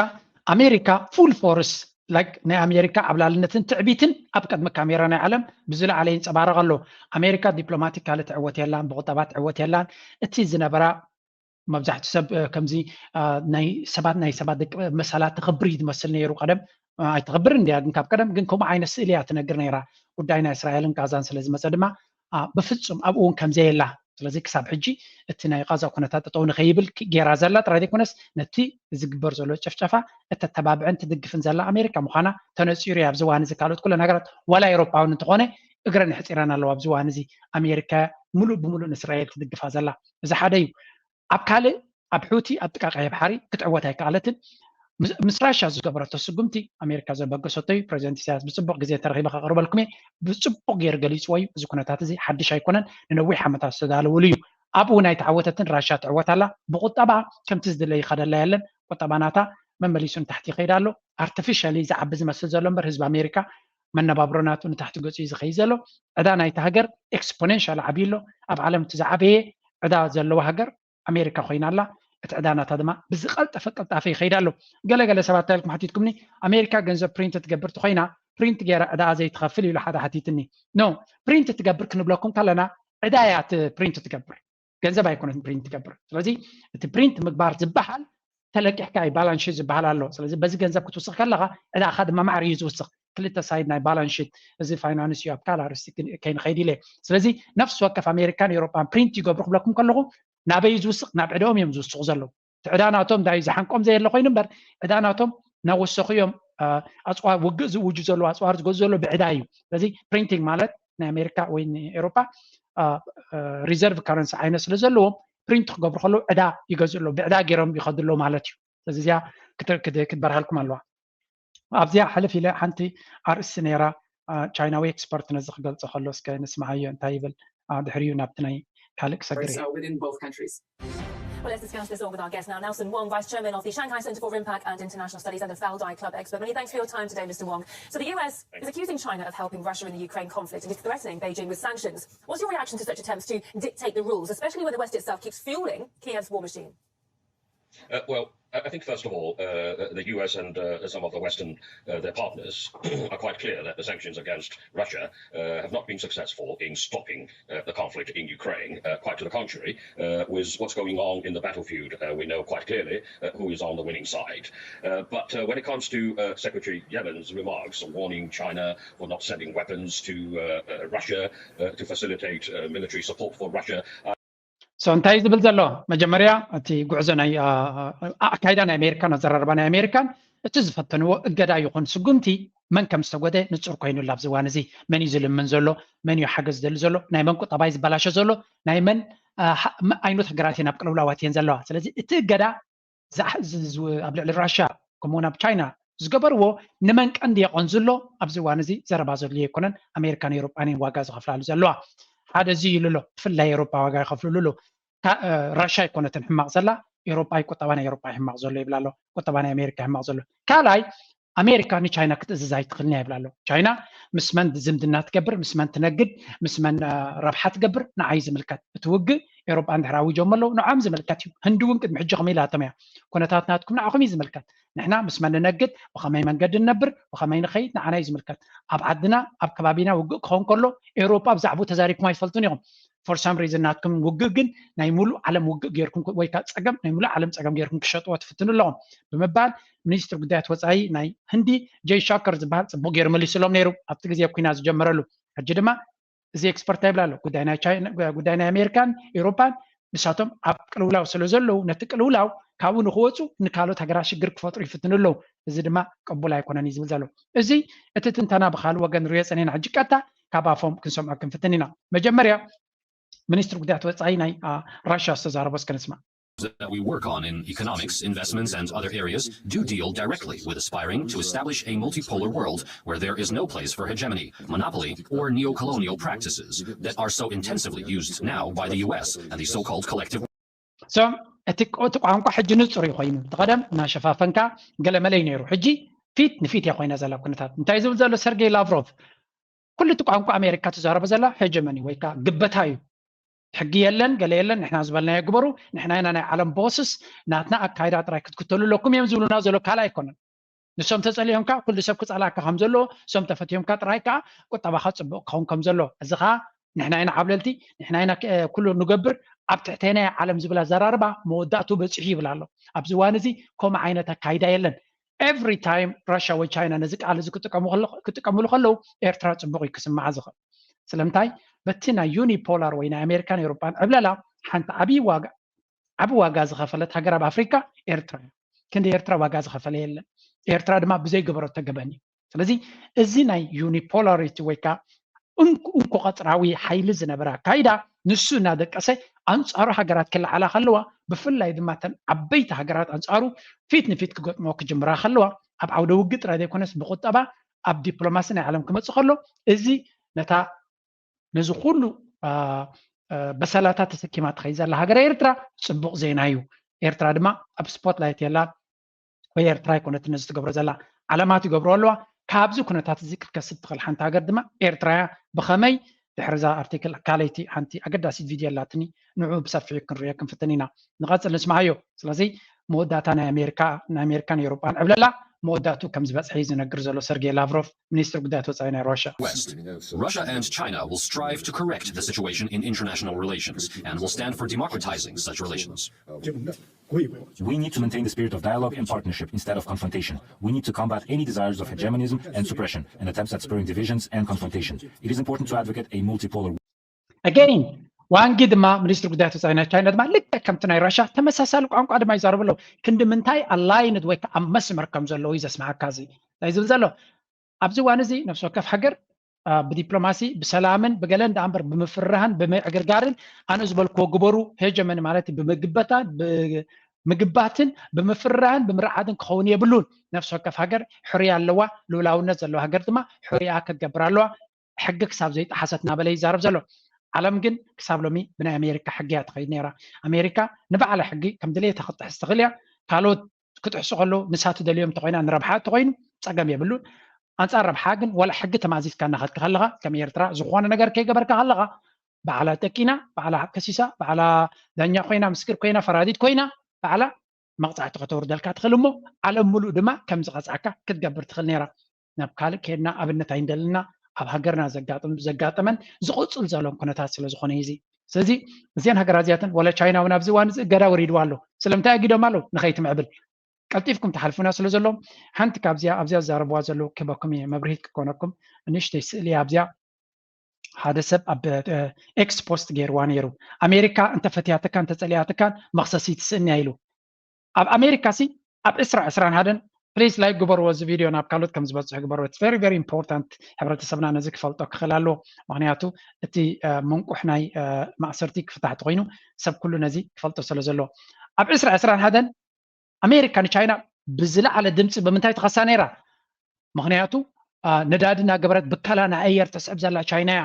ኣሜሪካ full force like ናይ ኣሜሪካ ዓብላልነትን ትዕቢትን ኣብ ቅድሚ ካሜራ ናይ ዓለም ብዝለዓለ ይንፀባረቕ ኣሎ። ኣሜሪካ ዲፕሎማቲካሊ ትዕወት የላን፣ ብቁጠባ ትዕወት የላን። እቲ ዝነበራ መብዛሕትኡ ሰብ ከምዚ ናይ ሰባት ናይ ሰባት ደቂ መሳላ ተኽብር እዩ ዝመስል ነይሩ። ቀደም ኣይተኽብርን እንድያ፣ ግን ካብ ቀደም ግን ከምኡ ዓይነት ስእሊ እያ ትነግር ነይራ። ጉዳይ ናይ እስራኤልን ጋዛን ስለ ዝመፀ ድማ ብፍፁም ኣብኡ እውን ከምዘየላ። ስለዚ ክሳብ ሕጂ እቲ ናይ ቃዛ ኩነታት ጠጠው ንኸይብል ገይራ ዘላ ጥራይ ዘይኮነስ ነቲ ዝግበር ዘሎ ጨፍጨፋ እተተባብዕን ትድግፍን ዘላ ኣሜሪካ ምዃና ተነፂሩ እዩ። ኣብዚ እዋን እዚ ካልኦት ኩለን ሃገራት ዋላ ኤውሮፓውን እንተኾነ እግረን ኣሕፂረን ኣለዋ። ኣብዚ እዋን እዚ ኣሜሪካ ሙሉእ ብሙሉእ ንእስራኤል ትድግፋ ዘላ እዚ ሓደ እዩ። ኣብ ካልእ ኣብ ሑቲ ኣብ ጥቃ ቀይሕ ባሕሪ ክትዕወት ኣይከኣለትን። ምስ ራሻ ዝገበረቶ ስጉምቲ ኣሜሪካ ዘበገሰቶ እዩ። ፕሬዚደንት ኢሳያስ ብፅቡቅ ግዜ ተረኺበ ከቅርበልኩም እየ። ብፅቡቅ ገይሩ ገሊፅዎ እዩ። እዚ ኩነታት እዚ ሓድሽ ኣይኮነን፣ ንነዊሕ ዓመታት ዝተዳለወሉ እዩ። ኣብኡ ናይ ተዓወተትን ራሻ ትዕወት ኣላ። ብቁጠባ ከምቲ ዝድለ ይኸደላ የለን። ቁጠባ ናታ መመሊሱ ንታሕቲ ይኸይድ ኣሎ። ኣርቲፊሻሊ ዝዓቢ ዝመስል ዘሎ እምበር ህዝቢ ኣሜሪካ መነባብሮ ናቱ ንታሕቲ ገፁ እዩ ዝኸይድ ዘሎ። ዕዳ ናይቲ ሃገር ኤክስፖኔንሻል ዓብዩ ኣሎ። ኣብ ዓለም እቲ ዝዓበየ ዕዳ ዘለዎ ሃገር ኣሜሪካ ኮይና ኣላ። እቲ ዕዳ ናታ ድማ ብዝቐልጠፈ ቅልጣፈ ይኸይድ ኣሎ። ገለገለ ሰባት እንታይ ኢልኩም ሓቲትኩምኒ፣ ኣሜሪካ ገንዘብ ፕሪንት ትገብር ተኾይና ፕሪንት ገይራ ዕዳኣ ዘይትኸፍል ኢሉ ሓደ ሓቲትኒ። ኖ፣ ፕሪንት ትገብር ክንብለኩም ከለና ዕዳ እያ ፕሪንት ትገብር፣ ገንዘብ ኣይኮነትን ፕሪንት ትገብር። ስለዚ እቲ ፕሪንት ምግባር ዝበሃል ተለቂሕካ እዩ፣ ባላንስ ሺት ዝበሃል ኣሎ። ስለዚ በዚ ገንዘብ ክትውስኽ ከለኻ ዕዳኻ ድማ ማዕረ እዩ ዝውስኽ። ክልተ ሳይድ ናይ ባላንስ ሺት፣ እዚ ፋይናንስ እዩ፣ ኣብ ካልእ ኣርእስቲ ከይንኸይድ ኢለ። ስለዚ ነፍሲ ወከፍ ኣሜሪካን ኤውሮጳን ፕሪንት ይገብሩ ክብለኩም ከለኹ ናበይ እዩ ዝውስኽ? ናብ ዕዳኦም እዮም ዝውስኹ ዘለዉ። እቲ ዕዳ ናቶም እንታይ እዩ ዝሓንቆም ዘየለ ኮይኑ እምበር ዕዳ ናቶም ናወሰኹ እዮም። ኣፅዋር ውግእ ዝውጁ ዘለዉ ኣፅዋር ዝገዙ ዘለዉ ብዕዳ እዩ። ስለዚ ፕሪንቲንግ ማለት ናይ ኣሜሪካ ወይ ንኤውሮጳ ሪዘርቭ ካረንሲ ዓይነት ስለ ዘለዎም ፕሪንት ክገብሩ ከለዉ ዕዳ ይገዝኡ ኣለዉ፣ ብዕዳ ገይሮም ይኸዱ ኣለዉ ማለት እዩ። ስለዚ እዚኣ ክትበርሃልኩም ኣለዋ። ኣብዚኣ ሕልፍ ኢለ ሓንቲ ኣርእስቲ ነይራ፣ ቻይናዊ ኤክስፐርት ነዚ ክገልፆ ከሎ እስከ ንስምዓዮ እንታይ ይብል፣ ድሕሪኡ ናብቲ ናይ ካልእ ክሰግር እየ። Well, let's discuss this all with our guest now, Nelson Wong, Vice Chairman of the Shanghai Center for Rim Pak and International Studies and the Valdai Club expert. Many thanks for your time today, Mister Wong. So the U S is accusing China of helping Russia in the Ukraine conflict and is threatening Beijing with sanctions. What's your reaction to such attempts to dictate the rules, especially when the West itself keeps fueling Kiev's war machine? Uh, well, I think first of all, uh, the U S and uh, some of the Western uh, their partners are quite clear that the sanctions against Russia uh, have not been successful in stopping uh, the conflict in Ukraine. Uh, quite to the contrary, uh, with what's going on in the battlefield, uh, we know quite clearly uh, who is on the winning side. Uh, but uh, when it comes to uh, Secretary Yellen's remarks warning China for not sending weapons to uh, uh, Russia uh, to facilitate uh, military support for Russia, So እንታይ ዝብል ዘሎ? መጀመርያ እቲ ጉዕዞ ናይ ኣካይዳ ናይ ኣሜሪካን ኣዘራርባ ናይ ኣሜሪካን እቲ ዝፈተንዎ እገዳ ይኹን ስጉምቲ መን ከም ዝተጎደ ንፁር ኮይኑሉ ኣብዚ እዋን እዚ። መን እዩ ዝልምን ዘሎ? መን እዩ ሓገዝ ዝደሊ ዘሎ? ናይ መን ቁጠባ እዩ ዝበላሸ ዘሎ? ናይ መን ዓይነት ሃገራት እየን ኣብ ቅልውላዋት እየን ዘለዋ? ስለዚ እቲ እገዳ ኣብ ልዕሊ ራሻ ከምኡ ናብ ቻይና ዝገበርዎ ንመን ቀንዲ የቐንዙ ኣሎ? ኣብዚ እዋን እዚ ዘረባ ዘድልዮ ኣይኮነን። ኣሜሪካን ኤውሮጳን እየን ዋጋ ዝኸፍላሉ ዘለዋ። ሓደ እዚ ኢሉ ኣሎ። ብፍላይ ኤውሮጳ ዋጋ ይኸፍልሉ ኣሎ። ራሻ ኣይኮነትን ሕማቕ ዘላ፣ ኤውሮጳ እዩ። ቁጠባ ናይ ኤውሮጳ እዩ ሕማቕ ዘሎ ይብል ኣሎ። ቁጠባ ናይ ኣሜሪካ እዩ ሕማቕ ዘሎ። ካልኣይ ኣሜሪካ ንቻይና ክትእዝዝ ኣይትኽእልን እያ ይብላ ኣለዉ። ቻይና ምስ መን ዝምድና ትገብር፣ ምስ መን ትነግድ፣ ምስ መን ረብሓ ትገብር ንዓይ ዝምልከት። እቲ ውግእ ኤውሮጳ እንድሕር ኣዊጆም ኣለዉ ንዖም ዝምልከት እዩ። ህንዲ እውን ቅድሚ ሕጂ ከምኡ ኢላቶም እያ። ኩነታት ናትኩም ንዓኹም እዩ ዝምልከት። ንሕና ምስ መን ንነግድ፣ ብኸመይ መንገዲ ንነብር፣ ብኸመይ ንኸይድ ንዓና እዩ ዝምልከት። ኣብ ዓድና ኣብ ከባቢና ውግእ ክኸውን ከሎ ኤውሮጳ ብዛዕባኡ ተዛሪብኩም ኣይትፈልጡን ኢኹም። For some reason ናትኩም ውግእ ግን ናይ ሙሉእ ዓለም ውግእ ጌርኩም ወይ ከዓ ፀገም ናይ ሙሉእ ዓለም ፀገም ጌርኩም ክሸጥዎ ትፍትኑ ኣለኹም ብምባል ሚኒስትር ጉዳያት ወፃኢ ናይ ህንዲ ጀይ ሻከር ዝበሃል ፅቡቅ ገይሩ መሊሱሎም ነይሩ ኣብቲ ግዜ ኩናት ዝጀመረሉ። ሕጂ ድማ እዚ ኤክስፐርት ይብላ ኣሎ ጉዳይ ናይ ቻይና ጉዳይ ናይ ኣሜሪካን ኤውሮፓን ንሳቶም ኣብ ቅልውላው ስለ ዘለዉ ነቲ ቅልውላው ካብኡ ንክወፁ ንካልኦት ሃገራት ሽግር ክፈጥሩ ይፍትኑ ኣለዉ። እዚ ድማ ቅቡል ኣይኮነን እዩ ዝብል ዘሎ። እዚ እቲ ትንተና ብካልእ ወገን ንሪኦ ፀኒና ሕጂ ቀጥታ ካብ ኣፎም ክንሰምዖ ክንፍትን ኢና። መጀመርያ ሚኒስትር ጉዳያት ወፃኢ ናይ ራሽያ ዝተዛረቦ እስከ ንስማዕ። that we work on in economics, investments, and other areas do deal directly with aspiring to establish a multipolar world where there is no place for hegemony, monopoly, or neo-colonial practices that are so intensively used now by the U S and the so-called collective. So እቲ እቲ ቋንቋ ሕጂ ንፁር እዩ ኮይኑ፣ እቲ ቀደም እናሸፋፈንካ ገለመለ እዩ ነይሩ። ሕጂ ፊት ንፊት እያ ኮይና ዘላ ኩነታት። እንታይ ዝብል ዘሎ ሰርጌይ ላቭሮቭ? ኩሉ እቲ ቋንቋ ኣሜሪካ ትዛረቦ ዘላ ሄጀመኒ ወይ ከዓ ግበታ እዩ። ሕጊ የለን፣ ገለ የለን፣ ንሕና ዝበልናዮ ግበሩ፣ ንሕና ኢና ናይ ዓለም ቦስስ፣ ናትና ኣካይዳ ጥራይ ክትክተሉ ኣለኩም እዮም ዝብሉና ዘሎ፣ ካልእ ኣይኮነን። ንሶም ተጸሊኦምካ ኩሉ ሰብ ክጸላእካ ከም ዘሎ፣ እሶም ተፈትዮምካ ጥራይ ከዓ ቁጠባኻ ጽቡቕ ክኸውን ከም ዘሎ፣ እዚ ከዓ ንሕና ኢና ዓብለልቲ፣ ንሕና ኢና ኩሉ ንገብር፣ ኣብ ትሕተይና ዓለም ዝብል ኣዘራርባ መወዳእቱ በጺሑ ይብል ኣሎ። ኣብዚ እዋን እዚ ከምኡ ዓይነት ኣካይዳ የለን። Every time ራሽያ ወይ ቻይና ነዚ ቃል እዚ ክጥቀምሉ ከለዉ ኤርትራ ጽቡቕ እዩ ክስምዓ ዝኽእል። ስለምንታይ በቲ ናይ ዩኒፖላር ወይ ናይ ኣሜሪካን ኤውሮጳን ዕብለላ ሓንቲ ዓብዪ ዋጋ ዓቢ ዋጋ ዝኸፈለት ሃገር ኣብ ኣፍሪካ ኤርትራ እያ። ክንዲ ኤርትራ ዋጋ ዝኸፈለ የለን። ኤርትራ ድማ ብዘይ ገበረቶ ገበን እዩ። ስለዚ እዚ ናይ ዩኒፖላሪቲ ወይ ከዓ እንኮ ቀጽራዊ ሓይሊ ዝነበረ ኣካይዳ ንሱ እናደቀሰ ኣንጻሩ ሃገራት ክለዓላ ከለዋ ብፍላይ ድማ ተን ዓበይቲ ሃገራት ኣንጻሩ ፊት ንፊት ክገጥሞ ክጅምራ ከለዋ ኣብ ዓውደ ውግእ ጥራይ ዘይኮነስ ብቁጠባ ኣብ ዲፕሎማሲ ናይ ዓለም ክመጽእ ከሎ እዚ ነታ ነዚ ኩሉ በሰላታት ተሰኪማ ትኸይድ ዘላ ሃገር ኤርትራ ጽቡቕ ዜና እዩ። ኤርትራ ድማ ኣብ ስፖትላይት የላ ወይ ኤርትራ ኣይኮነትን ነዚ ትገብሮ ዘላ ዓለማት ይገብሮ ኣለዋ። ካብዚ ኩነታት እዚ ክትከስብ ትኽእል ሓንቲ ሃገር ድማ ኤርትራ እያ። ብኸመይ ድሕሪ እዛ ኣርቲክል ካልኣይቲ ሓንቲ ኣገዳሲት ቪድዮ ኣላትኒ ንዑ ብሰፊሑ ክንሪኦ ክንፍትን ኢና። ንቐጽል ንስምዓዮ። ስለዚ መወዳእታ ናይ ኣሜሪካ ናይ ኣሜሪካን ኤውሮጳን ዕብለላ መወዳእቱ ከም ዝበጽሐ እዩ ዝነግር ዘሎ ሰርጌይ ላቭሮቭ ሚኒስትሪ ጉዳያት ወጻኢ ናይ ሩሽያ። West. Russia and China will strive to correct the situation in international relations and will stand for democratizing such relations. We need to maintain the spirit of dialogue and partnership instead of confrontation. We need to combat any desires of hegemonism and suppression and attempts at spurring divisions and confrontation. It is important to advocate a multipolar Again ዋንጊ ድማ ሚኒስትሪ ጉዳያት ወፃኢ ናይ ቻይና ድማ ልክዕ ከምቲ ናይ ራሽያ ተመሳሳሊ ቋንቋ ድማ ይዛረቡ ኣለዉ። ክንዲ ምንታይ ኣላይንድ ወይ ከዓ መስመር ከም ዘለዉ እዩ ዘስምዓካ። እዚ እንታይ ዝብል ዘሎ ኣብዚ እዋን እዚ ነፍሲ ወከፍ ሃገር ብዲፕሎማሲ ብሰላምን ብገለን ደኣ እምበር ብምፍርራህን ብምዕግርጋርን ኣነ ዝበልክዎ ግበሩ ሄጀመኒ ማለት ብምግበታን ብምግባትን ብምፍርራህን ብምርዓድን ክኸውን የብሉን። ነፍሲ ወከፍ ሃገር ሕርያ ኣለዋ። ልኡላውነት ዘለዋ ሃገር ድማ ሕርያ ክትገብር ኣለዋ። ሕጊ ክሳብ ዘይጠሓሰት እናበለ ይዛረብ ዘሎ። ዓለም ግን ክሳብ ሎሚ ብናይ ኣሜሪካ ሕጊ እያ ትኸይድ ነይራ። ኣሜሪካ ንባዕላ ሕጊ ከም ድሌታ ክትጥሕስ ትኽእል እያ። ካልኦት ክጥሕሱ ከለዉ ንሳ ትደልዮም እንተኾይና ንረብሓ እንተኾይኑ ፀገም የብሉን። ኣንፃር ረብሓ ግን ዋላ ሕጊ ተማዚዝካ እናኸድካ ከለኻ ከም ኤርትራ ዝኾነ ነገር ከይገበርካ ከለኻ ባዕላ ጠቂና፣ ባዕላ ከሲሳ፣ ባዕላ ዳኛ ኮይና፣ ምስክር ኮይና፣ ፈራዲት ኮይና ባዕላ መቕፃዕቲ ከተውርደልካ ትኽእል እሞ ዓለም ሙሉእ ድማ ከም ዝቐፅዓካ ክትገብር ትኽእል ነይራ። ናብ ካልእ ከድና ኣብነት ኣይንደልና ኣብ ሃገርና ዘጋጥም ዘጋጠመን ዝቕፅል ዘሎን ኩነታት ስለ ዝኾነ እዩ እዚ። ስለዚ እዚአን ሃገራት እዚኣተን ወላ ቻይና እውን ኣብዚ እዋን እዚ እገዳ ወሪድዋ ኣሎ። ስለምንታይ ኣጊዶም ኣለዉ? ንኸይትምዕብል ቀልጢፍኩም ትሓልፉና ስለ ዘለዎም ሓንቲ ካብዚኣ ኣብዚኣ ዝዛረብዋ ዘለዉ ክህበኩም እየ መብርሂት ክኮነኩም ንእሽተይ ስእሊ ኣብዚኣ ሓደ ሰብ ኣብ ኤክስ ፖስት ገይርዋ ነይሩ። ኣሜሪካ እንተፈትያትካን እንተፀሊኣትካን መክሰሲ ትስእንያ ኢሉ። ኣብ ኣሜሪካ ሲ ኣብ ዕስራ ዕስራን ሓደን ፕሊስ ላይክ ግበርዎ እዚ ቪድዮ ናብ ካልኦት ከም ዝበፅሑ ግበርዎ። It's very very important ሕብረተሰብና ነዚ ክፈልጦ ክኽእል ኣለዎ። ምክንያቱ እቲ ምንቁሕ ናይ ማእሰርቲ ክፍታሕ ተኮይኑ ሰብ ኩሉ ነዚ ክፈልጦ ስለ ዘለዎ ኣብ ዕስራ ዕስራን ሓደን ኣሜሪካ ንቻይና ብዝለዓለ ድምፂ ብምንታይ ትኸሳ ነይራ? ምክንያቱ ነዳዲ እናገበረት ብከላ ናይ ኣየር ተስዕብ ዘላ ቻይና እያ።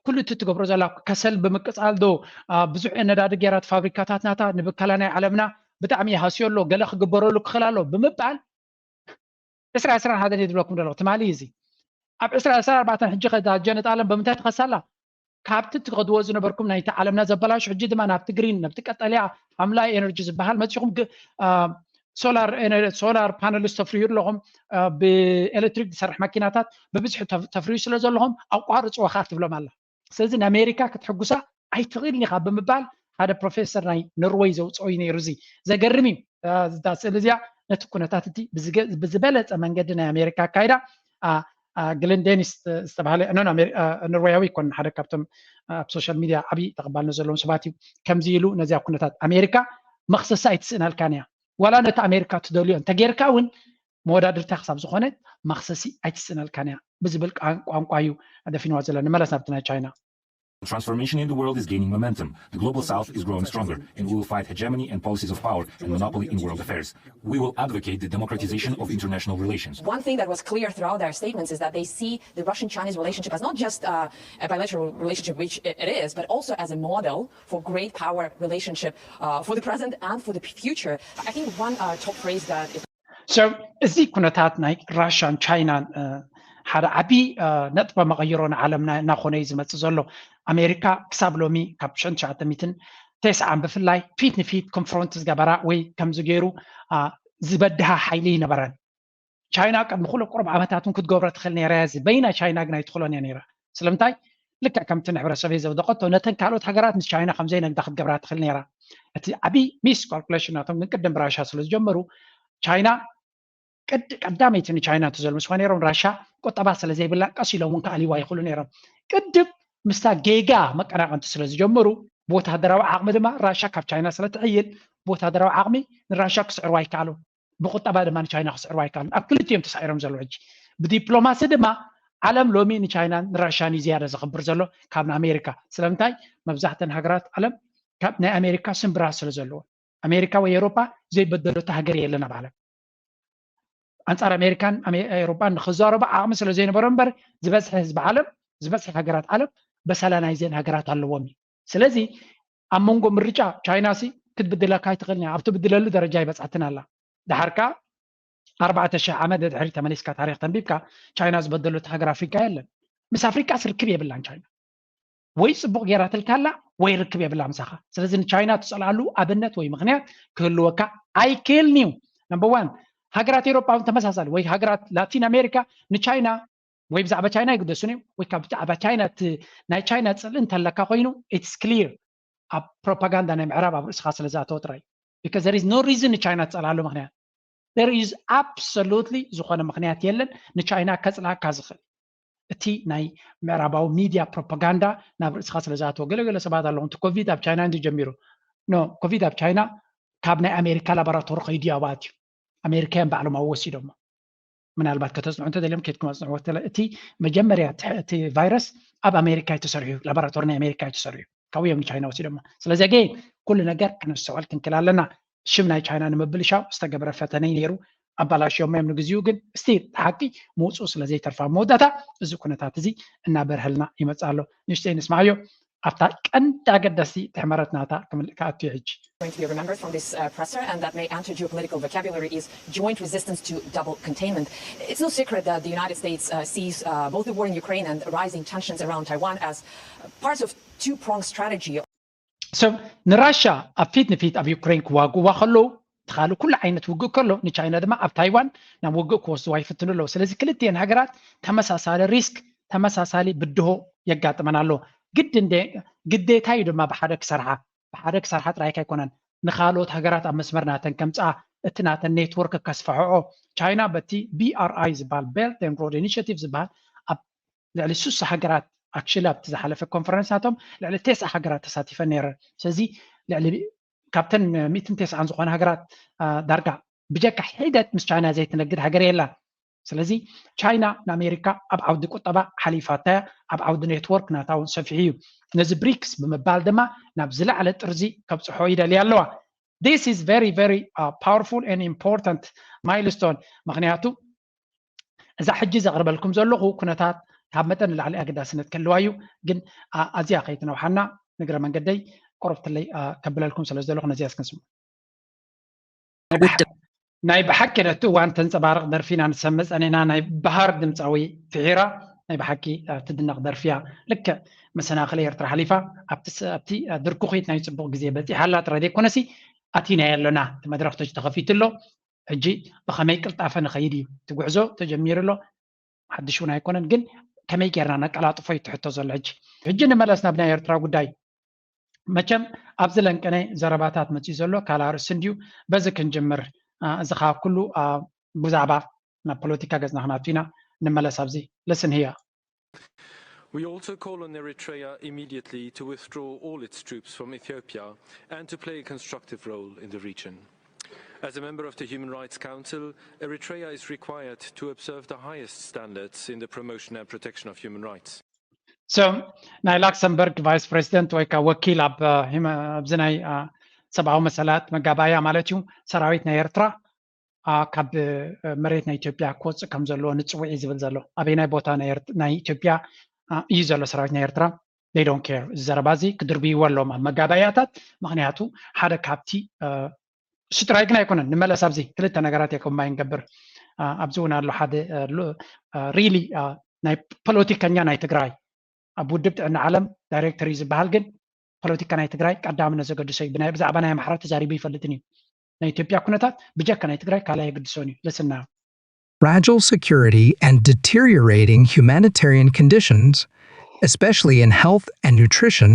ኩሉ እቲ ትገብሮ ዘላ ከሰል ብምቅፃል ዶ ብዙሕ ነዳዲ ገይራ እቲ ፋብሪካታት ናታ ንብከላ ናይ ዓለምና ብጣዕሚ ይሃስዮ ኣሎ፣ ገለ ክግበረሉ ክኽእል ኣሎ ብምባል ዕስራ ዕስራን ሓደን እየ ዝብለኩም ዘለኹ ትማሊ እዚ ኣብ ዕስራ ዕስራ ኣርባዕተን ሕጂ ከዳ ጀነት ኣለም ብምንታይ ትኸሳላ ካብቲ ትኸድዎ ዝነበርኩም ናይቲ ዓለምና ዘበላሹ ሕጂ ድማ ናብቲ ግሪን ናብቲ ቀጠልያ ሓምላይ ኤነርጂ ዝበሃል መፂኹም ሶላር ፓነልስ ተፍርዩ ኣለኹም ብኤሌክትሪክ ዝሰርሕ ማኪናታት ብብዝሒ ተፍርዩ ስለ ዘለኹም ኣቋርፅዎ ከዓ ትብሎም ኣላ ስለዚ ንኣሜሪካ ክትሕጉሳ ኣይትኽእልን ኢኻ ብምባል ሓደ ፕሮፌሰር ናይ ኖርወይ ዘውፅኦ እዩ ነይሩ እዚ ዘገርም እዩ እዛ ስእሊ እዚኣ ነቲ ኩነታት እቲ ብዝበለፀ መንገዲ ናይ ኣሜሪካ ኣካይዳ ግልን ዴኒስ ዝተባሃለ ኖርወያዊ ይኮን ሓደ ካብቶም ኣብ ሶሻል ሚድያ ዓብዪ ተቐባልነት ዘለዎም ሰባት እዩ ከምዚ ኢሉ ነዚኣ ኩነታት ኣሜሪካ መኽሰሳ ኣይትስእነልካን እያ ዋላ ነቲ ኣሜሪካ ትደልዮ እንተጌርካ እውን መወዳድርታ ክሳብ ዝኾነ መኽሰሲ ኣይትስእነልካን እያ ብዝብል ቋንቋ እዩ ደፊንዋ ዘሎ ንመለስ ናብቲ ናይ ቻይና Transformation in the world is gaining momentum. The global south is growing stronger, and we will fight hegemony and policies of power and monopoly in world affairs. We will advocate the democratization of international relations. One thing that was clear throughout their statements is that they see the Russian-Chinese relationship as not just uh, a bilateral relationship, which it is, but also as a model for great power relationship uh, for the present and for the future. I think one uh, top phrase that is So እዚ ኩነታት ናይ ራሽያን ቻይናን ሓደ ዓቢ ነጥበ መቐይሮ ንዓለምና እናኾነ እዩ ዝመፅእ ዘሎ ኣሜሪካ ክሳብ ሎሚ ካብ ሽሕን ትሽዓተ ሚትን ተስዓን ብፍላይ ፊት ንፊት ኮንፍሮንት ዝገበራ ወይ ከምዚ ገይሩ ዝበድሃ ሓይሊ ይነበረን ቻይና ቅድሚ ኩሉ ቁሩብ ዓመታት እውን ክትገብሮ ትኽእል ነይራ እዚ በይና ቻይና ግን ኣይትኽእሎን እያ ነይራ ስለምንታይ ልክዕ ከምቲ ንሕብረተሰብ እየ ዘውደቐቶ ነተን ካልኦት ሃገራት ምስ ቻይና ከምዘይነግዳ ክትገብራ ትኽእል ነይራ እቲ ዓብዪ ሚስ ካልኩሌሽን ናቶም ግን ቅድም ብራሻ ስለ ዝጀመሩ ቻይና ቀዳመይቲ ንቻይና እንተዘልምስዋ ነይሮም ራሻ ቁጠባ ስለ ዘይብላ ቀስ ኢሎም እውን ክኣልይዋ ይኽእሉ ነይሮም ቅድም ምስታ ጌጋ መቀናቐንቲ ስለ ዝጀመሩ ብወታደራዊ ዓቕሚ ድማ ራሻ ካብ ቻይና ስለ ትሕይል ብወታደራዊ ዓቕሚ ንራሻ ክስዕርዋ ይከኣሉ ብቁጠባ ድማ ንቻይና ክስዕርዋ ይከኣሉ ኣብ ክልቲኦም ተሳዒሮም ዘለዉ ሕጂ ብዲፕሎማሲ ድማ ዓለም ሎሚ ንቻይናን ንራሻን እዩ ዝያዳ ዘኽብር ዘሎ ካብ ንኣሜሪካ ስለምንታይ መብዛሕተን ሃገራት ዓለም ካብ ናይ ኣሜሪካ ስምብራት ስለ ዘለዎ ኣሜሪካ ወይ ኤውሮጳ ዘይበደለቶ ሃገር የለን ኣብ ዓለም ኣንጻር ኣሜሪካን ኤውሮጳን ንክዛረቡ ዓቕሚ ስለ ዘይነበሮ እምበር ዝበዝሐ ህዝቢ ዓለም ዝበዝሐ ሃገራት ዓለም በሰላ ናይዘን ሃገራት ኣለዎም እዩ ስለዚ ኣብ መንጎ ምርጫ ቻይና ሲ ክትብድለካ ኣይትኽእልን ኣብቲ ብድለሉ ደረጃ ይበጻሕትን ኣላ ድሓር ከኣ ኣርባዕተ ሽሕ ዓመት ድሕሪ ተመሊስካ ታሪክ ተንቢብካ ቻይና ዝበደለቱ ሃገር ኣፍሪካ የለን ምስ ኣፍሪካስ ርክብ የብላን ቻይና ወይ ፅቡቅ ገይራትልካ ኣላ ወይ ርክብ የብላ ምሳኻ ስለዚ ንቻይና ትፀልኣሉ ኣብነት ወይ ምክንያት ክህልወካ ኣይክእልን እዩ number one ሃገራት ኤሮጳ እውን ተመሳሳሊ ወይ ሃገራት ላቲን ኣሜሪካ ንቻይና ወይ ብዛዕባ ቻይና ይግደሱን እዮም ወይ ካብ ብዛዕባ ቻይና ናይ ቻይና ፅልኢ እንተለካ ኮይኑ it's clear ኣብ ፕሮፓጋንዳ ናይ ምዕራብ ኣብ ርእስኻ ስለ ዝኣተወ ጥራይ because there is no reason ንቻይና ትፀልኣሉ ምክንያት there is absolutely ዝኾነ ምክንያት የለን ንቻይና ከፅልኣካ ዝኽእል እቲ ናይ ምዕራባዊ ሚድያ ፕሮፓጋንዳ ናብ ርእስኻ ስለ ዝኣተወ ገለገለ ሰባት ኣለኹም እቲ ኮቪድ ኣብ ቻይና እንዲ ጀሚሩ ኖ ኮቪድ ኣብ ቻይና ካብ ናይ ኣሜሪካ ላቦራቶሪ ከይዱ ኣብ ኣትዩ ኣሜሪካያን ባዕሎም ኣብ ወሲዶሞ ምናልባት ከተፅንዑ እንተደልዮም ኬድኩም ኣፅንዕዎ ተለ እቲ መጀመርያ እቲ ቫይረስ ኣብ ኣሜሪካ እዩ ተሰሪሑ ላቦራቶሪ ናይ ኣሜሪካ እዩ ተሰሪሑ ካብኡ እዮም ንቻይና ወሲዶሞ ስለዚ ኣገይን ኩሉ ነገር ክነስተውዕል ክንክል ኣለና ሽም ናይ ቻይና ንምብልሻው ዝተገበረ ፈተነ እዩ ነይሩ ኣባላሽዮሞ እዮም ንግዚኡ ግን ስቲል ሓቂ ምውፅኡ ስለ ዘይተርፋ መወዳእታ እዚ ኩነታት እዚ እናበርሀልና ይመፅእ ኣሎ ንሽተይ ንስማዓዮ ኣብታ ቀንዲ ኣገዳሲ ትሕመረት ናታ ክኣቱ ሕጂ going to be remembered from this uh, presser and that may enter geopolitical vocabulary is joint resistance to double containment. It's no secret that the United States uh, sees uh, both the war in Ukraine and rising tensions around Taiwan as parts of two-pronged strategy. So ንራሻ ኣብ ፊት ንፊት ኣብ ዩክሬን ክዋግዋ ከለዉ ትኻሊ ኩሉ ዓይነት ውግእ ከሎ ንቻይና ድማ ኣብ ታይዋን ናብ ውግእ ክወስድዋ ይፍትኑ ኣለዉ ስለዚ ክልቲኤን ሃገራት ተመሳሳሊ ሪስክ ተመሳሳሊ ብድሆ የጋጥመን ኣሎ ግድ ግዴታ እዩ ድማ ብሓደ ክሰርሓ ብሓደ ክሰርሓ ጥራይካ ኣይኮነን ንኻልኦት ሃገራት ኣብ መስመር ናተን ከምፅኣ እቲ ናተን ኔትወርክ ከስፋሕዖ ቻይና በቲ BRI ዝበሃል Belt and Road Initiative ዝበሃል ኣብ ልዕሊ ሱሳ ሃገራት ኣክሽሊ ኣብቲ ዝሓለፈ ኮንፈረንስ ናቶም ልዕሊ ቴስዓ ሃገራት ተሳቲፈን ነይረን ስለዚ ልዕሊ ካብተን ሚእትን ቴስዓን ዝኾነ ሃገራት ዳርጋ ብጀካ ሒደት ምስ ቻይና ዘይትነግድ ሃገር የላን ስለዚ ቻይና ንኣሜሪካ ኣብ ዓውዲ ቁጠባ ሓሊፋታያ ኣብ ዓውዲ ኔትወርክ ናታ እውን ሰፊሑ እዩ ነዚ ብሪክስ ብምባል ድማ ናብ ዝለዓለ ጥርዚ ከብፅሖ ይደልያ ኣለዋ this is very very uh, powerful and important milestone ምክንያቱ እዛ ሕጂ ዘቕርበልኩም ዘለኹ ኩነታት ካብ መጠን ንላዕሊ ኣገዳስነት ከልዋ እዩ ግን ኣዝያ ከይትነውሓና ንግረ መንገደይ ቆረብትለይ ከብለልኩም ስለ ዘለኹ ነዚያ እስክንስሙ ውድብ ናይ ብሓቂ ነቲ እዋን ተንጸባርቕ ደርፊ ኢና ንሰምዕ ጸኒሕና። ናይ ባህር ድምጻዊ ፍሒራ ናይ ብሓቂ ትድነቕ ደርፊ እያ። ልክዕ መሰናኽል ኤርትራ ሓሊፋ ኣብቲ ድርኩኺት ናይ ጽቡቕ ግዜ በጺሓ ኣላ ጥራይ ዘይኮነሲ ኣቲናዮ ኣሎና። እቲ መድረኽ ተኸፊቱ ኣሎ። ሕጂ ብኸመይ ቅልጣፈ ንኸይድ እዩ እቲ ጉዕዞ ተጀሚሩ ኣሎ። ሓድሽ እውን ኣይኮነን፣ ግን ከመይ ጌርና ነቀላጥፎ እዩ እቲ ሕቶ ዘሎ። ሕጂ ሕጂ ንመለስ ናብ ናይ ኤርትራ ጉዳይ። መቸም ኣብዚ ለንቀነ ዘረባታት መፅዩ ዘሎ ካልእ ኣርእስቲ እንድዩ። በዚ ክንጅምር። እዚ ከዓ ኩሉ ብዛዕባ ናብ ፖለቲካ ገፅና ክናቱ ኢና። ንመለስ ኣብዚ። Listen here. We also call on Eritrea immediately to withdraw all its troops from Ethiopia and to play a constructive role in the region. As a member of the Human Rights Council, Eritrea is required to observe the highest standards in the promotion and protection of human rights. So ናይ ላክሰምበርግ ቫይስ ፕሬዚደንት ወይ ከዓ ወኪል ኣብዚ ናይ ሰብኣዊ መሰላት መጋባእያ ማለት እዩ ሰራዊት ናይ ኤርትራ ካብ መሬት ናይ ኢትዮጵያ ክወፅእ ከም ዘለዎ ንፅውዒ ዝብል ዘሎ ኣበይናይ ቦታ ናይ ኢትዮጵያ እዩ ዘሎ ሰራዊት ናይ ኤርትራ? They don't care። እዚ ዘረባ እዚ ክድርብይዎ ኣለዎም ኣብ መጋባእያታት። ምክንያቱ ሓደ ካብቲ እሱ ጥራይ ግን ኣይኮነን። ንመለስ ኣብዚ ክልተ ነገራት እየ ኮምባይን ገብር። ኣብዚ እውን ኣሎ ሓደ really ናይ ፖለቲከኛ ናይ ትግራይ ኣብ ውድብ ጥዕና ዓለም ዳይሬክተር እዩ ዝበሃል፣ ግን ፖለቲካ ናይ ትግራይ ቀዳምነት ዘገድሶ እዩ። ብዛዕባ ናይ ኣምሓራ ተዛሪቡ ይፈልጥን እዩ። ናይ ኢትዮጵያ ኩነታት ብጀካ ናይ ትግራይ ካልእ ኣየገድሶን እዩ። Listen now. Fragile security and deteriorating humanitarian conditions, especially in health and nutrition,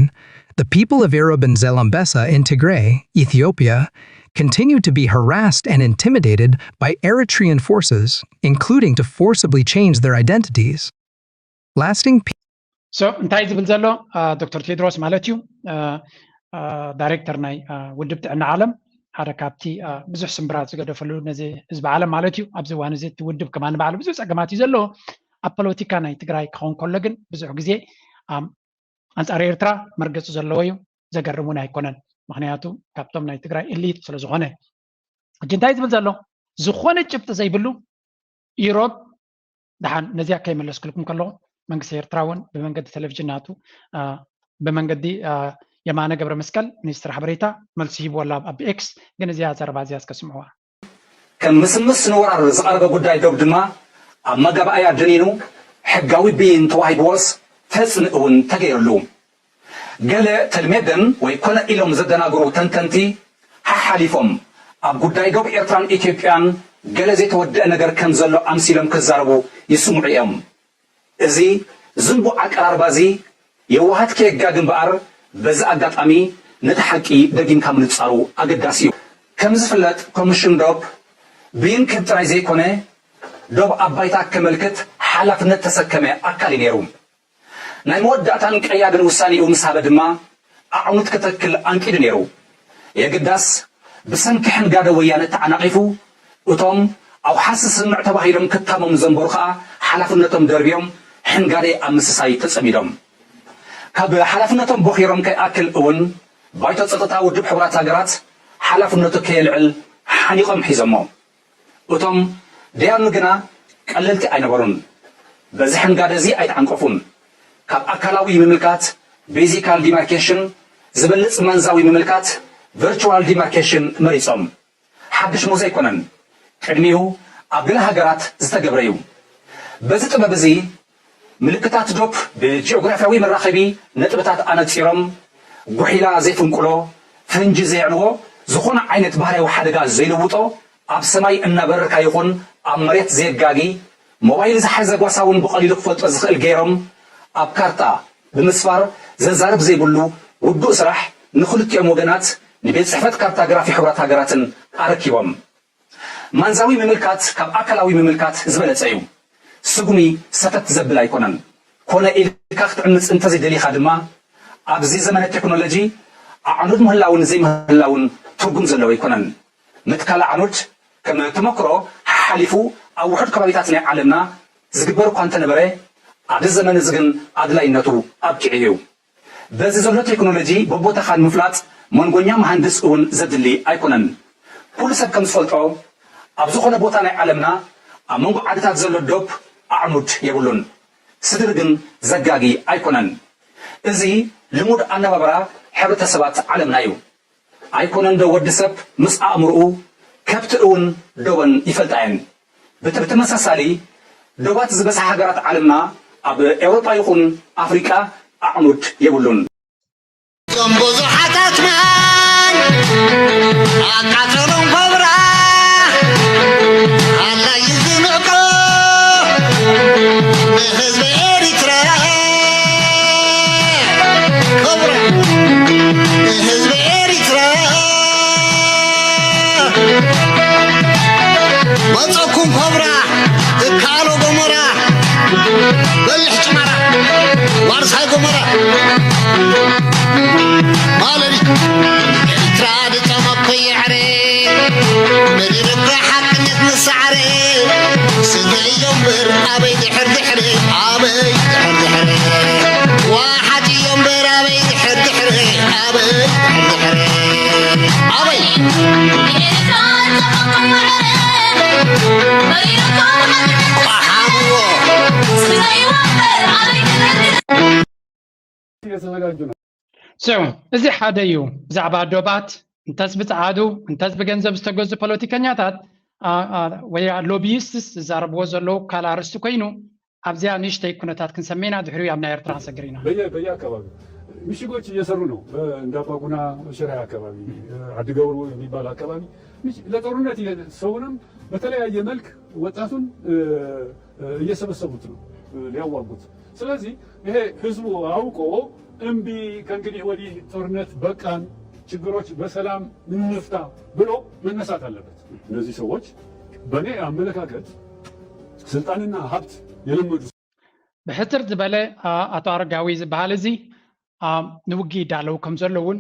the people of Irub and Zelambesa in Tigray, Ethiopia, continue to be harassed and intimidated by Eritrean forces, including to forcibly change their identities. Lasting peace. So እንታይ ዝብል ዘሎ ዶክተር ቴድሮስ ማለት እዩ፣ ዳይሬክተር ናይ ውድብ ጥዕና ዓለም፣ ሓደ ካብቲ ብዙሕ ስምብራት ዝገደፈሉ ነዚ ህዝቢ ዓለም ማለት እዩ። ኣብዚ እዋን እዚ እቲ ውድብ ከማን ባዕሉ ብዙሕ ፀገማት እዩ ዘለዎ። ኣብ ፖለቲካ ናይ ትግራይ ክኸውን ከሎ ግን ብዙሕ ግዜ ኣንፃር ኤርትራ መርገፂ ዘለዎ እዩ። ዘገርም እውን ኣይኮነን፣ ምክንያቱ ካብቶም ናይ ትግራይ ኢሊት ስለዝኾነ። ሕጂ እንታይ ዝብል ዘሎ? ዝኾነ ጭብጢ ዘይብሉ ኢሮብ። ደሓን ነዚኣ ከይመለስኩልኩም ከለኹ መንግስቲ ኤርትራ እውን ብመንገዲ ቴሌቪዥን ናቱ ብመንገዲ የማነ ገብረ መስቀል ሚኒስትር ሓበሬታ መልሲ ሂብዎ ኣሎ ኣብ ኤክስ። ግን እዚኣ ዘረባ እዚኣ እስከ ስምዕዋ። ከም ምስምስ ንወራር ዝቐረበ ጉዳይ ዶብ ድማ ኣብ መጋባእያ ደኒኑ ሕጋዊ ብይን ተዋሂብዎስ ተፅንእ እውን ተገይርሉ። ገለ ተልሜደን ወይ ኮነ ኢሎም ዘደናግሩ ተንተንቲ ሓሓሊፎም ኣብ ጉዳይ ዶብ ኤርትራን ኢትዮጵያን ገለ ዘይተወደአ ነገር ከም ዘሎ ኣምሲሎም ክዛረቡ ይስምዑ እዮም። እዚ ዝንቡዕ ኣቀራርባ እዚ የዋሃት ከየጋግ እምበኣር በዚ ኣጋጣሚ ነቲ ሓቂ ደጊምካ ምንጻሩ ኣገዳሲ እዩ። ከም ዝፍለጥ ኮሚሽን ዶብ ብይን ክህብ ጥራይ ዘይኮነ ዶብ ኣብ ባይታ ከመልክት ሓላፍነት ተሰከመ ኣካል እዩ ነይሩ። ናይ መወዳእታን ቀያድን ውሳኔኡ ምስ ሃበ ድማ ኣዕኑድ ክተክል ኣንቂዱ ነይሩ። የግዳስ ብሰንኪ ሕንጋደ ወያነ ተዓናቒፉ እቶም ኣውሓስ ዝስምዕ ተባሂሎም ክታመሙ ዘንበሩ ኸኣ ሓላፍነቶም ደርብዮም ሕንጋደ ኣብ ምስሳይ ተጸሚዶም። ካብ ሓላፍነቶም ቦኺሮም ከይኣክል እውን ባይቶ ጸጥታ ውድብ ሕቡራት ሃገራት ሓላፍነቱ ከየልዕል ሓኒቖም ሒዞሞ። እቶም ደያኑ ግና ቀለልቲ ኣይነበሩን። በዚ ሕንጋደ እዚ ኣይተዓንቀፉን። ካብ ኣካላዊ ምምልካት ቤዚካል ዲማርኬሽን ዝበልጽ ማንዛዊ ምምልካት ቨርቹዋል ዲማርኬሽን መሪጾም። ሓድሽ ሞዝ ኣይኮነን። ቅድሚኡ ኣብ ገለ ሃገራት ዝተገብረ እዩ። በዚ ጥበብ እዚ ምልክታት ዶፕ ብጂኦግራፍያዊ መራኸቢ ነጥብታት ኣነጺሮም፣ ጉሒላ ዘይፍንቁሎ፣ ፈንጂ ዘየዕንዎ፣ ዝኾነ ዓይነት ባህርያዊ ሓደጋ ዘይልውጦ፣ ኣብ ሰማይ እናበረርካ ይኹን ኣብ መሬት ዘየጋጊ፣ ሞባይል ዝሓዘ ጓሳ እውን ብቐሊሉ ክፈልጦ ዝኽእል ገይሮም ኣብ ካርታ ብምስፋር ዘዛርብ ዘይብሉ ውዱእ ስራሕ ንኽልቲኦም ወገናት ንቤት ጽሕፈት ካርታግራፊ ሕቡራት ሃገራትን ኣረኪቦም። ማንዛዊ ምምልካት ካብ ኣካላዊ ምምልካት ዝበለጸ እዩ። ስጉሚ ሰተት ዘብል ኣይኮነን። ኮነ ኢልካ ክትዕምጽ እንተዘይደሊኻ ድማ ኣብዚ ዘመነ ቴክኖሎጂ ኣዕኑድ ምህላውን ዘይምህላውን ትርጉም ዘለዎ ኣይኮነን። ምትካል ኣዕኑድ ከም ተመክሮ ሓሓሊፉ ኣብ ውሑድ ከባቢታት ናይ ዓለምና ዝግበር እኳ እንተነበረ ኣብዚ ዘመን እዚ ግን ኣድላይነቱ ኣብቂዑ እዩ። በዚ ዘሎ ቴክኖሎጂ በቦታኻ ንምፍላጥ መንጎኛ መሃንድስ እውን ዘድሊ ኣይኮነን። ኩሉ ሰብ ከም ዝፈልጦ ኣብ ዝኾነ ቦታ ናይ ዓለምና ኣብ መንጎ ዓድታት ዘሎ ዶብ ኣዕኑድ የብሉን። ስድሪ ግን ዘጋጊ ኣይኮነን። እዚ ልሙድ ኣነባብራ ሕብረተሰባት ዓለምና እዩ። ኣይኮነን ዶ ወዲ ሰብ ምስ ኣእምርኡ ከብቲ እውን ዶበን ይፈልጣ እየን። ብተመሳሳሊ ዶባት ዝበዝሓ ሃገራት ዓለምና ኣብ ኤውሮጳ ይኹን ኣፍሪቃ ኣዕኑድ የብሉን። እዞም ብዙሓት ኣትማን ኣቃጸሎም ኮብራ ኣላዩ ዝንዕቆ ንህዝቢ ኤሪትራ ኮብራ ንህዝቢ ኤሪትራ መጸኩም ኮብራ እካሎ ጎሞራ በልሕ ጭማራ ዋርሳይ ጎሞራ ማለሪ ኤርትራ ድጠመኮ የዕረ መሪርካ ሓቅነት ንሳዕረ ስደዮ እምበር ኣበይ ድሕር ድሕረ ኣበይ ድሕር ድሕረ ዋሓት እዮ እምበር ኣበይ ድሕር ድሕረ ኣበይ ድሕር ድሕረ ኣበይ ቆሓምዎ እየተዘጋጁ ነው። So እዚ ሓደ እዩ። ብዛዕባ ዶባት እንተስ ብፀዓዱ እንተስ ብገንዘብ ዝተገዙ ፖለቲከኛታት ወይ ሎቢይስትስ ዝዛረብዎ ዘለዉ ካል ኣርእስቲ ኮይኑ ኣብዚኣ ንእሽተይ ኩነታት ክንሰሜና ድሕሪኡ ኣብ ናይ ኤርትራ ክንሰግር ኢና። በየ በየ አካባቢ ምሽጎች እየሰሩ ነው። እንደ አባጉና ሽራይ አካባቢ አድገውሩ የሚባል አካባቢ ለጦርነት ሰውንም በተለያየ መልክ ወጣቱን እየሰበሰቡት ነው ሊያዋጉት። ስለዚህ ይሄ ህዝቡ አውቆ እምቢ ከእንግዲህ ወዲህ ጦርነት በቃን፣ ችግሮች በሰላም እንፍታ ብሎ መነሳት አለበት። እነዚህ ሰዎች በእኔ አመለካከት ስልጣንና ሀብት የለመዱ ብሕጽር ዝበለ ኣቶ ኣረጋዊ ዝበሃል እዚ ንውግእ ይዳለዉ ከም ዘለውን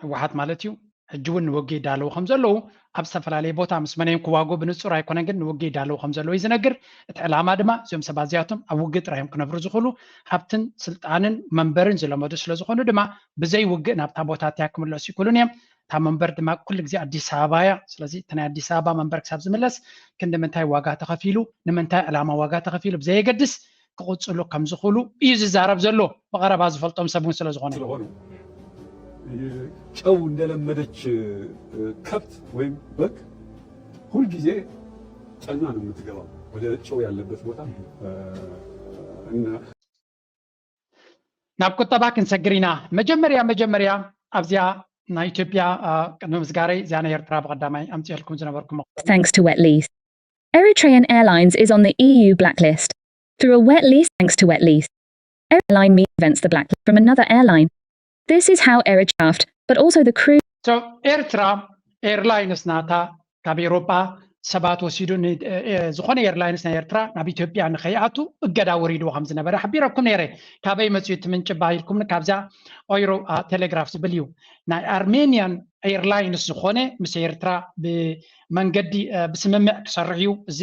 ህወሓት ማለት እዩ ሕጂ እውን ንውግእ ይዳለዉ ከም ዘለዉ ኣብ ዝተፈላለየ ቦታ ምስ መነዮም ክዋግኡ ብንጹር ኣይኮነን ግን ንውግእ ይዳለዉ ከም ዘለዉ እዩ ዝነግር። እቲ ዕላማ ድማ እዚኦም ሰባት እዚኣቶም ኣብ ውግእ ጥራይ እዮም ክነብሩ ዝኽእሉ። ሃብትን ስልጣንን መንበርን ዝለመዱ ስለ ዝኾኑ ድማ ብዘይ ውግእ ናብታ ቦታ እቲኣ ክምለሱ ይኽእሉን እዮም። እታ መንበር ድማ ኩሉ ግዜ ኣዲስ ኣበባ እያ። ስለዚ እቲ ናይ ኣዲስ ኣበባ መንበር ክሳብ ዝምለስ ክንዲ ምንታይ ዋጋ ተኸፊሉ ንምንታይ ዕላማ ዋጋ ተኸፊሉ ብዘየገድስ ክቕጽሉ ከም ዝኽእሉ እዩ ዝዛረብ ዘሎ። ብቐረባ ዝፈልጦም ሰብ እውን ስለ ዝኾነ። ስለሆኑ ጨው እንደለመደች ከብት ወይም በግ ሁልጊዜ ጠና ነው የምትገባው ወደ ጨው ያለበት ቦታ እና ናብ ቁጠባ ክንሰግር ኢና። መጀመርያ መጀመርያ ኣብዚኣ ናይ ኢትዮጵያ ቅድሚ ምስጋረይ እዚኣ ናይ ኤርትራ ብቐዳማይ ኣምፅኤልኩም ዝነበርኩም። Thanks to Wet Lease, Eritrean Airlines is on the E U blacklist. Through a wet lease, thanks to Wet Lease, airline me prevents the blacklist from another airline. This is how Eritrea, but also the crew. So ኤርትራ ኤርላይንስ ናታ ካብ ኤሮጳ ሰባት ወሲዱ ዝኾነ ኤርላይንስ ናይ ኤርትራ ናብ ኢትዮጵያ ንኸይኣቱ እገዳ ወሪድዎ ከም ዝነበረ ሓቢረኩም ነይረ። ካበይ መፅኡ እቲ ምንጭባ ኢልኩምኒ ካብዛ ኦይሮ ቴሌግራፍ ዝብል እዩ። ናይ ኣርሜንያን ኤርላይንስ ዝኾነ ምስ ኤርትራ ብመንገዲ ብስምምዕ ክሰርሕ እዩ። እዚ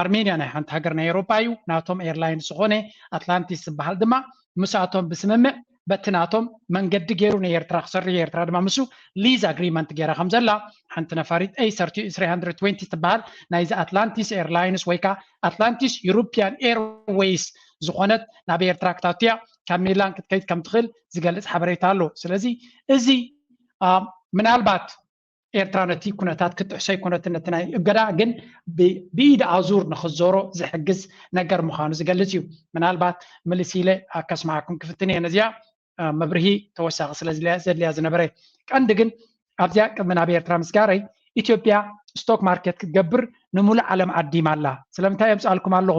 ኣርሜንያ ናይ ሓንቲ ሃገር ናይ ኤሮጳ እዩ። ናቶም ኤርላይንስ ዝኾነ ኣትላንቲስ ዝበሃል ድማ ምስኣቶም ብስምምዕ በቲ ናቶም መንገዲ ገይሩ ንኤርትራ ክሰርሕ እዩ። ኤርትራ ድማ ምስኡ ሊዝ ኣግሪመንት ገይራ ከም ዘላ ሓንቲ ነፋሪት ኤይ ሰርቲ ትሪ ሃንድረድ ትወንቲ ትበሃል ናይዚ ኣትላንቲስ ኤርላይንስ ወይ ከዓ ኣትላንቲስ ዩሮፒያን ኤርዌይስ ዝኾነት ናብ ኤርትራ ክታቱ እያ። ካብ ሚላን ክትከይድ ከም ትኽእል ዝገልጽ ሓበሬታ ኣሎ። ስለዚ እዚ ምናልባት ኤርትራ ነቲ ኩነታት ክትጥሕሶ ኣይኮነትን ነቲ ናይ እገዳ ግን ብኢድ ኣዙር ንኽዞሮ ዝሕግዝ ነገር ምዃኑ ዝገልጽ እዩ። ምናልባት ምልስ ኢለ ከስምዓኩም ክፍትን እየ ነዚኣ መብርሂ ተወሳኺ ስለ ዘድልያ ዝነበረ ቀንዲ ግን ኣብዚኣ ቅድሚ ናብ ኤርትራ ምስጋረይ ኢትዮጵያ ስቶክ ማርኬት ክትገብር ንምሉእ ዓለም ዓዲማ ኣላ። ስለምንታይ የምፅኣልኩም ኣለኹ?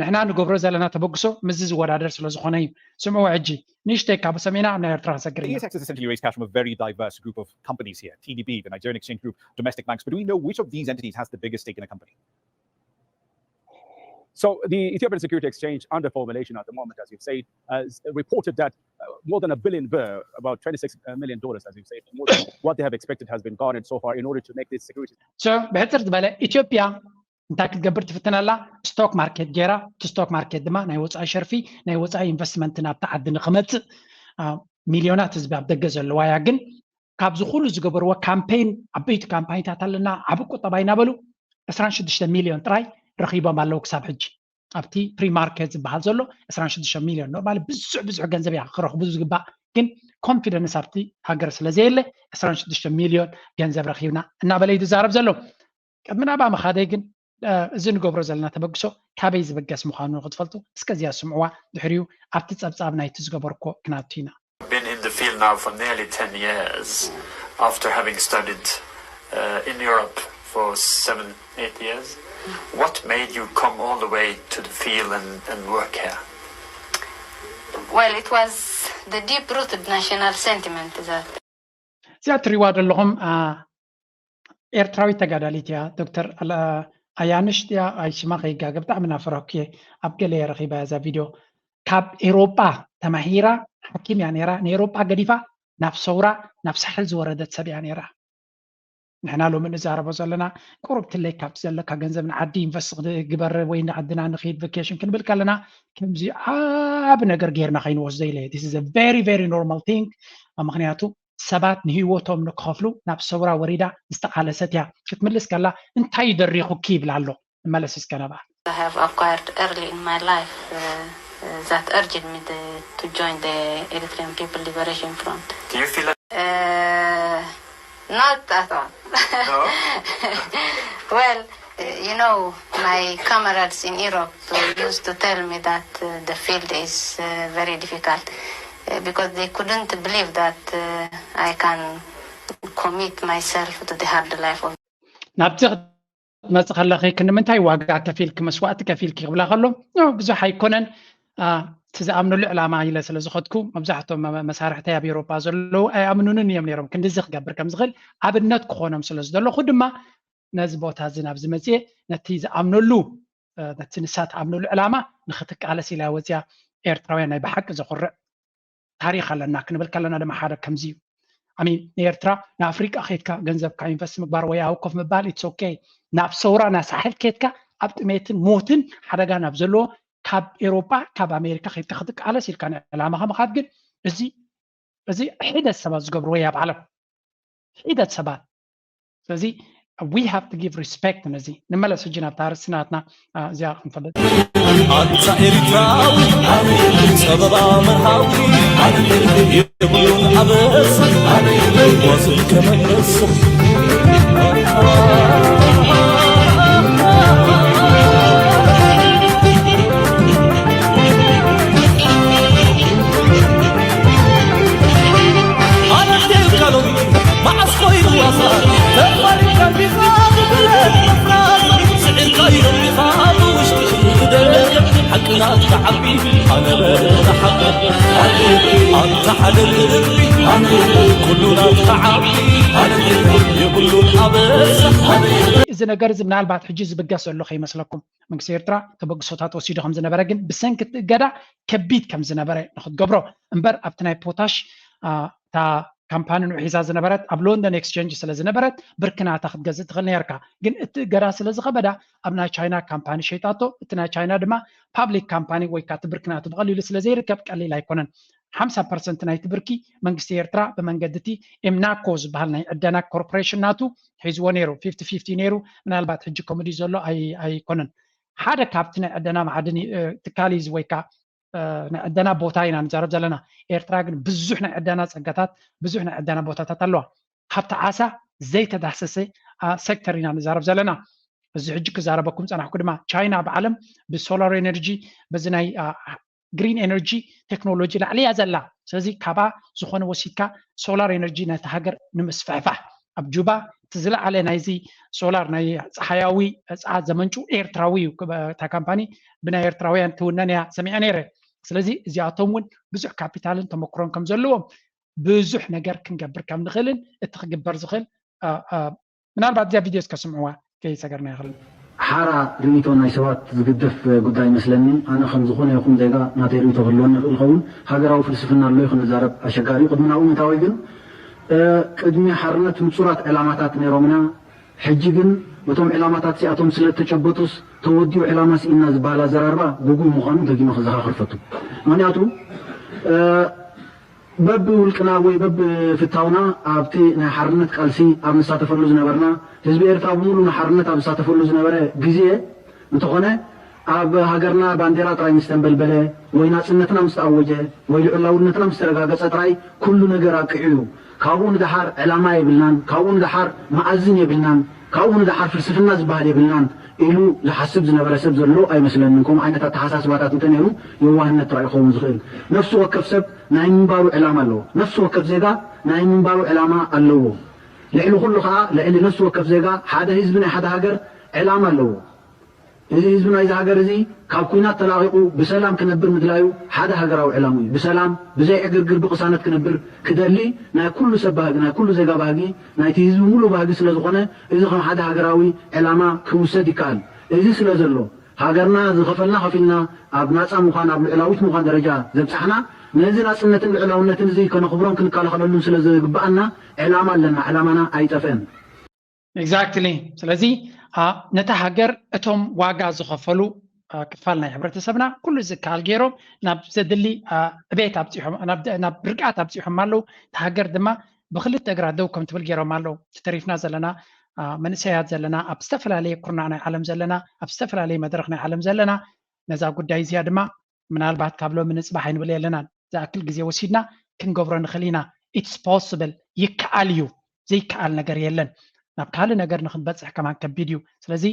ንሕና ንገብሮ ዘለና ተበግሶ ምስዚ ዝወዳደር ስለ ዝኾነ እዩ። ስምዑ ሕጂ ንእሽተይ ካብ ሰሜና ኣብ ናይ ኤርትራ ክንሰግር ኢና። E S X has essentially raised cash from a very diverse group of companies here, T D B, the Nigerian exchange group, domestic banks, but do we know which of these entities has the biggest stake in the company? So the Ethiopian Security Exchange under formulation at the moment, as you've said, has reported that uh, more than a billion birr, about twenty-six million dollars, as you've said, more than what they have expected has been garnered so far in order to make these securities. So ብሕፅር ዝበለ ኢትዮጵያ እንታይ ክትገብር ትፍትን ኣላ? ስቶክ ማርኬት ገይራ፣ እቲ ስቶክ ማርኬት ድማ ናይ ወፃኢ ሸርፊ ናይ ወፃኢ ኢንቨስትመንት ናብቲ ዓዲ ንክመፅእ ሚልዮናት ህዝቢ ኣብ ደገ ዘለዋ እያ። ግን ካብዚ ኩሉ ዝገበርዎ ካምፔን ዓበይቲ ካምፓኒታት ኣለና ዓብ ቁጠባ ኢናበሉ ዕስራን ሽዱሽተ ሚልዮን ጥራይ ረኺቦም ኣለዉ ክሳብ ሕጂ። ኣብቲ ፕሪ ማርኬት ዝበሃል ዘሎ ዕስራን ሽዱሽተ ሚልዮን ኖርማሊ ብዙሕ ብዙሕ ገንዘብ እያ ክረኽቡ ዝግባእ ግን ኮንፊደንስ ኣብቲ ሃገር ስለ ዘየለ ዕስራን ሽዱሽተ ሚልዮን ገንዘብ ረኺብና እናበለ እዩ ዝዛረብ ዘሎ። ቅድሚ ናብኣ ምኻደይ ግን እዚ ንገብሮ ዘለና ተበግሶ ካበይ ዝበገስ ምዃኑ ንክትፈልጡ እስከ እዚኣ ስምዕዋ። ድሕሪኡ ኣብቲ ጸብጻብ ናይቲ ዝገበርኮ ክናቱ ኢና። Been in the field now for nearly ten years after having studied uh, in Europe for seven, eight years. What made you come all the way to the field and, and work here? Well, it was the deep rooted national sentiment that እዚኣ ትሪዋ ዘለኹም ኤርትራዊት ተጋዳሊት እያ። ዶክተር ኣያንሽ እያ ኣይሽማ ከይጋገ ብጣዕሚ ናፈረኩ እየ። ኣብ ገለ እየ ረኺባ እዛ ቪድዮ። ካብ ኤሮጳ ተማሂራ ሓኪም እያ ነይራ። ንኤሮጳ ገዲፋ ናብ ሰውራ ናብ ሳሕል ዝወረደት ሰብ እያ ነይራ። ንሕና ሎሚ ንዛረቦ ዘለና ቁሩብ ትለይ ካብቲ ዘለካ ገንዘብ ንዓዲ ኢንቨስት ግበር ወይ ንዓድና ንኸይድ ቨኬሽን ክንብል ከለና ከምዚ ዓብ ነገር ጌርና ከይንወስዶ ኢለ። This is a very very normal thing። ምክንያቱ ሰባት ንህይወቶም ንክኸፍሉ ናብ ሰውራ ወሪዳ ዝተቓለሰት እያ። ክትምልስ ከላ እንታይ ደሪኹኪ ይብላ ኣሎ። ንመለስ እስከ ናብኣ። I have acquired early in my life uh, uh, that urged me the, to join the Eritrean People Liberation Front. Do you feel Uh, not at all. No? Well, uh, you know, my comrades in Europe uh, used to tell me that uh, the field is uh, very difficult uh, because they couldn't believe that uh, I can commit myself to the hard life of ናብዚ ክትመጽእ ከለኺ ክንምንታይ ዋጋ ከፊልኪ መስዋእቲ ከፊልኪ ክብላ ከሎ ብዙሕ ኣይኮነን። እቲ ዝኣምነሉ ዕላማ ኢለ ስለ ዝኸድኩ መብዛሕቶም መሳርሕተይ ኣብ ኤሮፓ ዘለዉ ኣይኣምኑንን እዮም ነይሮም። ክንድዚ ክገብር ከም ዝኽእል ኣብነት ክኾኖም ስለ ዝደለኹ ድማ ነዚ ቦታ እዚ ናብዚ መፅየ ነቲ ዝኣምነሉ ነቲ ንሳ ትኣምነሉ ዕላማ ንክትቃለስ ኢላ ወፅያ። ኤርትራውያን ናይ ብሓቂ ዘኹርዕ ታሪኽ ኣለና ክንብል ከለና ድማ ሓደ ከምዚ እዩ። ኣሚ ንኤርትራ ንኣፍሪቃ ከይድካ ገንዘብካ ኢንቨስት ምግባር ወይ ኣብ ኮፍ ምባል ኢትስ ኦኬ። ናብ ሰውራ ናብ ሳሕል ከይድካ ኣብ ጥሜትን ሞትን ሓደጋ ናብ ዘለዎ ካብ ኤሮጳ ካብ ኣሜሪካ ከይድካ ክትቃለስ ኢልካ ንዕላማኻ ምኻድ ግን እዚ እዚ ሒደት ሰባት ዝገብርዎ እዩ ኣብ ዓለም ሒደት ሰባት። ስለዚ we have to give respect ነዚ። ንመለስ ሕጂ ናብታ ኣርእስቲ ናትና እዚኣ ክንፈልጥ። ኣንታ ኤሪትራዊ ጸበባ መርሃዊ የብሉን ኣበስ ጓዙ ከመለስ እዚ ነገር እዚ ምናልባት ሕጂ ዝብገስ ዘሎ ከይመስለኩም። መንግስቲ ኤርትራ ተበግሶታት ወሲዱ ከም ዝነበረ ግን ብሰንኪ እቲ እገዳ ከቢድ ከም ዝነበረ ንክትገብሮ እምበር ኣብቲ ናይ ፖታሽ እታ ካምፓኒ ንዑ ሒዛ ዝነበረት ኣብ ሎንደን ኤክስቸንጅ ስለ ዝነበረት ብርኪ ናታ ክትገዝእ ትኽእል ነርካ። ግን እቲ እገዳ ስለ ዝኸበዳ ኣብ ናይ ቻይና ካምፓኒ ሸይጣቶ። እቲ ናይ ቻይና ድማ ፓብሊክ ካምፓኒ ወይ ከዓ እቲ ብርኪ ናቱ ብቐሊሉ ስለ ዘይርከብ ቀሊል ኣይኮነን። ሓምሳ ፐርሰንት ናይቲ ብርኪ መንግስቲ ኤርትራ ብመንገዲ እቲ ኤምናኮ ዝበሃል ናይ ዕደና ኮርፖሬሽን ናቱ ሒዝዎ ነይሩ። ፊፍቲ ፊፍቲ ነይሩ። ምናልባት ሕጂ ከምኡ ድዩ ዘሎ ኣይኮነን። ሓደ ካብቲ ናይ ዕደና ማዕድን ትካል እዩ ወይ ከዓ ናይ ዕደና ቦታ ኢና ንዛረብ ዘለና። ኤርትራ ግን ብዙሕ ናይ ዕደና ፀጋታት ብዙሕ ናይ ዕደና ቦታታት ኣለዋ። ሃብቲ ዓሳ ዘይተዳህሰሰ ሴክተር ኢና ንዛረብ ዘለና። እዚ ሕጂ ክዛረበኩም ፀናሕኩ ድማ ቻይና ኣብ ዓለም ብሶላር ኤነርጂ በዚ ናይ ግሪን ኤነርጂ ቴክኖሎጂ ላዕሊ እያ ዘላ። ስለዚ ካብኣ ዝኾነ ወሲድካ ሶላር ኤነርጂ ነቲ ሃገር ንምስፍሕፋሕ ኣብ ጁባ እቲ ዝለዓለ ናይዚ ሶላር ናይ ፀሓያዊ ፀዓት ዘመንጩ ኤርትራዊ እዩ። እታ ካምፓኒ ብናይ ኤርትራውያን ትውነን እያ ሰሚዐ ነይረ። ስለዚ እዚኣቶም እውን ብዙሕ ካፒታልን ተመክሮን ከም ዘለዎም ብዙሕ ነገር ክንገብር ከም ንኽእልን እቲ ክግበር ዝኽእል ምናልባት እዚኣ ቪድዮ እስከ ስምዕዋ ከይሰገርና ይኽእል። ሓራ ርእይቶ ናይ ሰባት ዝግደፍ ጉዳይ ይመስለኒ። ኣነ ከም ዝኾነ ይኹን ዜጋ ናተይ ርእይቶ ክህልወኒ ይኽእል ይኸውን። ሃገራዊ ፍልስፍና ኣሎ እዩ ክንዛረብ ኣሸጋሪ እዩ። ቅድሚ ናብኡ ምእታወይ ግን ቅድሚ ሓርነት ንጹራት ዕላማታት ነይሮምና። ሕጂ ግን እቶም ዕላማታት እዚኣቶም ስለ እተጨበጡስ ተወዲኡ ዕላማ ስኢንና ዝበሃል ኣዘራርባ ግጉይ ምዃኑ ደጊመ ክዘኻኽር ፈቱ። ምኽንያቱ በብውልቅና ወይ በብፍታውና ኣብቲ ናይ ሓርነት ቃልሲ ኣብ ንሳተፈሉ ዝነበርና፣ ህዝቢ ኤርትራ ብምሉእ ንሓርነት ኣብ ዝሳተፈሉ ዝነበረ ግዜ እንተኾነ፣ ኣብ ሃገርና ባንዴራ ጥራይ ምስ ተንበልበለ ወይ ናጽነትና ምስ ተኣወጀ ወይ ልዑላውነትና ምስ ተረጋገጸ ጥራይ ኩሉ ነገር ኣብቂዑ እዩ። ካብኡ ንደሓር ዕላማ የብልናን፣ ካብኡ ንደሓር መኣዝን የብልናን፣ ካብኡ ንደሓር ፍልስፍና ዝበሃል የብልናን ኢሉ ዝሓስብ ዝነበረ ሰብ ዘሎ ኣይመስለንን። ከምኡ ዓይነት ኣተሓሳስባታት እንተነይሩ የዋህነት ጥራይ ይኸውን ዝኽእል። ነፍሲ ወከፍ ሰብ ናይ ምንባሩ ዕላማ ኣለዎ። ነፍሲ ወከፍ ዜጋ ናይ ምንባሩ ዕላማ ኣለዎ። ልዕሊ ኩሉ ከዓ ልዕሊ ነፍሲ ወከፍ ዜጋ ሓደ ህዝቢ ናይ ሓደ ሃገር ዕላማ ኣለዎ። እዚ ህዝቢ ናይዚ ሃገር እዚ ካብ ኲናት ተላቒቑ ብሰላም ክነብር ምድላዩ ሓደ ሃገራዊ ዕላሙ እዩ። ብሰላም ብዘይ ዕግርግር ብቕሳነት ክነብር ክደሊ ናይ ኩሉ ሰብ ባህጊ፣ ናይ ኩሉ ዜጋ ባህጊ፣ ናይቲ ህዝቢ ሙሉእ ባህጊ ስለ ዝኾነ እዚ ከም ሓደ ሃገራዊ ዕላማ ክውሰድ ይከኣል። እዚ ስለ ዘሎ ሃገርና ዝኸፈልና ከፊልና ኣብ ናፃ ምዃን ኣብ ልዑላዊት ምዃን ደረጃ ዘብፃሕና ነዚ ናፅነትን ልዑላውነትን እዚ ከነኽብሮን ክንከላኸለሉን ስለ ዝግብኣና ዕላማ ኣለና። ዕላማና ኣይጠፍአን። Exactly። ስለዚ ነታ ሃገር እቶም ዋጋ ዝኸፈሉ ክፋል ናይ ሕብረተሰብና ኩሉ ዝከኣል ገይሮም ናብ ዘድሊ ዕቤት ኣብፂሖም ናብ ርግኣት ኣብፂሖም ኣለዉ። እታ ሃገር ድማ ብክልተ እግራ ደው ከም ትብል ገይሮም ኣለዉ። ተሪፍና ዘለና መንእሰያት ዘለና ኣብ ዝተፈላለየ ኩርናዕ ናይ ዓለም ዘለና ኣብ ዝተፈላለየ መድረክ ናይ ዓለም ዘለና ነዛ ጉዳይ እዚኣ ድማ ምናልባት ካብ ሎሚ ንፅባሕ ኣይንብል የለናን ዝኣክል ግዜ ወሲድና ክንገብሮ ንኽእል ኢና። It's possible፣ ይከኣል እዩ። ዘይከኣል ነገር የለን። ናብ ካልእ ነገር ንክንበፅሕ ከማን ከቢድ እዩ። ስለዚ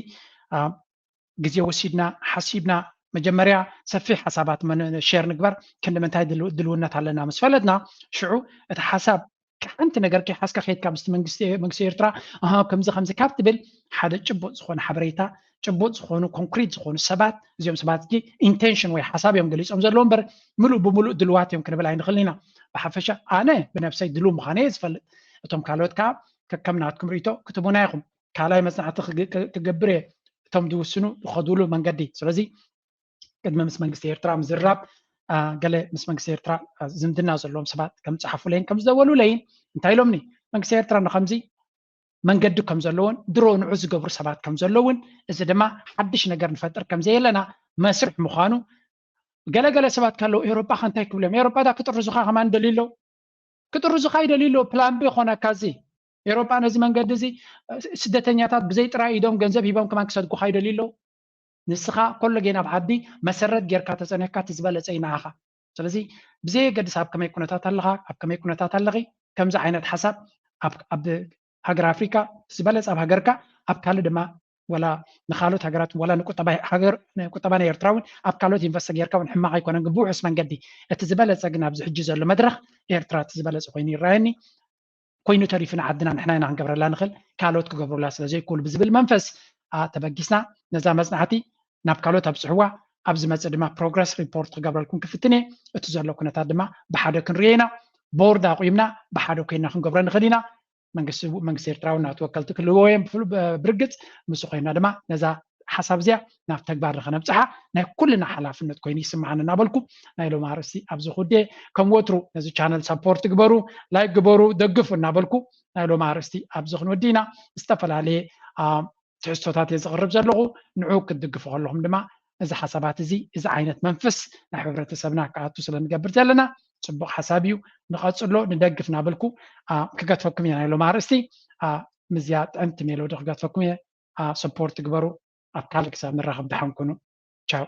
ግዜ ወሲድና ሓሲብና መጀመርያ ሰፊሕ ሓሳባት ሸር ንግበር። ክንዲ ምንታይ ድልውነት ኣለና ምስ ፈለጥና ሽዑ እቲ ሓሳብ ሓንቲ ነገር ከይሓዝካ ከይድካ ምስቲ መንግስቲ መንግስቲ ኤርትራ ኣሃ ከምዚ ከምዚ ካብ ትብል ሓደ ጭቡጥ ዝኾነ ሓበሬታ ጭቡጥ ዝኾኑ ኮንክሪት ዝኾኑ ሰባት እዚኦም ሰባት እ ኢንቴንሽን ወይ ሓሳብ እዮም ገሊፆም ዘለዎ እምበር ምሉእ ብምሉእ ድልዋት እዮም ክንብል ኣይንኽእል ኢና። ብሓፈሻ ኣነ ብነብሰይ ድልው ምዃነ እየ ዝፈልጥ። እቶም ካልኦት ከዓ ከከም ናትኩም ርእቶ ክትቡና ኢኹም። ካልኣይ መፅናዕቲ ክገብር እየ እቶም ዝውስኑ ዝኸድሉ መንገዲ። ስለዚ ቅድሚ ምስ መንግስቲ ኤርትራ ምዝርራብ ገለ ምስ መንግስቲ ኤርትራ ዝምድና ዘለዎም ሰባት ከም ጸሓፉለይን ከም ዝደወሉለይን እንታይ ኢሎምኒ መንግስቲ ኤርትራ ንከምዚ መንገዲ ከም ዘለዎን ድሮ ንዑ ዝገብሩ ሰባት ከም ዘለውን እዚ ድማ ሓድሽ ነገር ንፈጥር ከም ዘየለና መስርሕ ምዃኑ ገለገለ ሰባት ካለው ኤሮጳ ከ እንታይ ክብሎም ኤሮጳ ዳ ክጥርዙኻ ከማን ደልዩ ኣሎ ክጥርዙኻ ይደልዩ ኣሎ plan B ኾነካ እዚ ኤሮጳ ነዚ መንገዲ እዚ ስደተኛታት ብዘይ ጥራይ ኢዶም ገንዘብ ሂቦም ከማን ክሰድጉኻ ይደልዩ ኣሎ ንስኻ ኮለጌ ናብ ዓዲ መሰረት ጌርካ ተጸኒሕካ እቲ ዝበለጸ እዩ ንዓኻ። ስለዚ ብዘየገድስ ኣብ ከመይ ኩነታት ኣለኻ፣ ኣብ ከመይ ኩነታት ኣለኺ፣ ከምዚ ዓይነት ሓሳብ ኣብ ኣብ ሃገር ኣፍሪካ ዝበለጸ ኣብ ሃገርካ ኣብ ካልእ ድማ ወላ ንካልኦት ሃገራት ወላ ንቁጠባ ሃገር ንቁጠባ ናይ ኤርትራ እውን ኣብ ካልኦት ኢንቨስት ጌርካ እውን ሕማቕ ኣይኮነን ግን ብውሑስ መንገዲ እቲ ዝበለጸ ግን ኣብዚ ሕጂ ዘሎ መድረኽ ኤርትራ እቲ ዝበለጸ ኮይኑ ይረኣየኒ። ኮይኑ ተሪፉ ንዓድና ንሕና ኢና ክንገብረላ ንኽእል ካልኦት ክገብሩላ ስለ ዘይክእሉ ብዝብል መንፈስ ተበጊስና ነዛ መፅናዕቲ ናብ ካልኦት ኣብፅሕዋ ኣብ ዝመፅእ ድማ ፕሮግረስ ሪፖርት ክገብረልኩም ክፍትን እየ እቲ ዘሎ ኩነታት ድማ ብሓደ ክንሪኦ ኢና ቦርድ ኣቑምና ብሓደ ኮይና ክንገብሮ ንኽእል ኢና መንግስቲ መንግስቲ ኤርትራ እውን ናቱ ወከልቲ ክልዎ እዮም ብርግፅ ምስ ኮይና ድማ ነዛ ሓሳብ እዚኣ ናብ ተግባር ንኸነብፅሓ ናይ ኩልና ሓላፍነት ኮይኑ ይስምዓኒ እናበልኩ ናይ ሎም ኣርእስቲ ኣብዚ ክውድእ ከም ወትሩ ነዚ ቻነል ሰፖርት ግበሩ ላይክ ግበሩ ደግፉ እናበልኩ ናይ ሎም ኣርእስቲ ኣብዚ ክንወዲ ኢና ዝተፈላለየ ትሕዝቶታት እየ ዝቕርብ ዘለኹ ንዑ ክትድግፉ ከለኹም ድማ እዚ ሓሳባት እዚ እዚ ዓይነት መንፈስ ናይ ሕብረተሰብና ክኣቱ ስለ ንገብር ዘለና ፅቡቕ ሓሳብ እዩ ንቐፅሎ ንደግፍ እናበልኩ ክገትፈኩም እየ ናይ ሎም ኣርእስቲ ምዝያ ጥዕምቲ ሜሎዲ ክገትፈኩም እየ ሰፖርት ግበሩ ኣብ ካልእ ክሳብ ንራኸብ ደሓን ኩኑ ቻው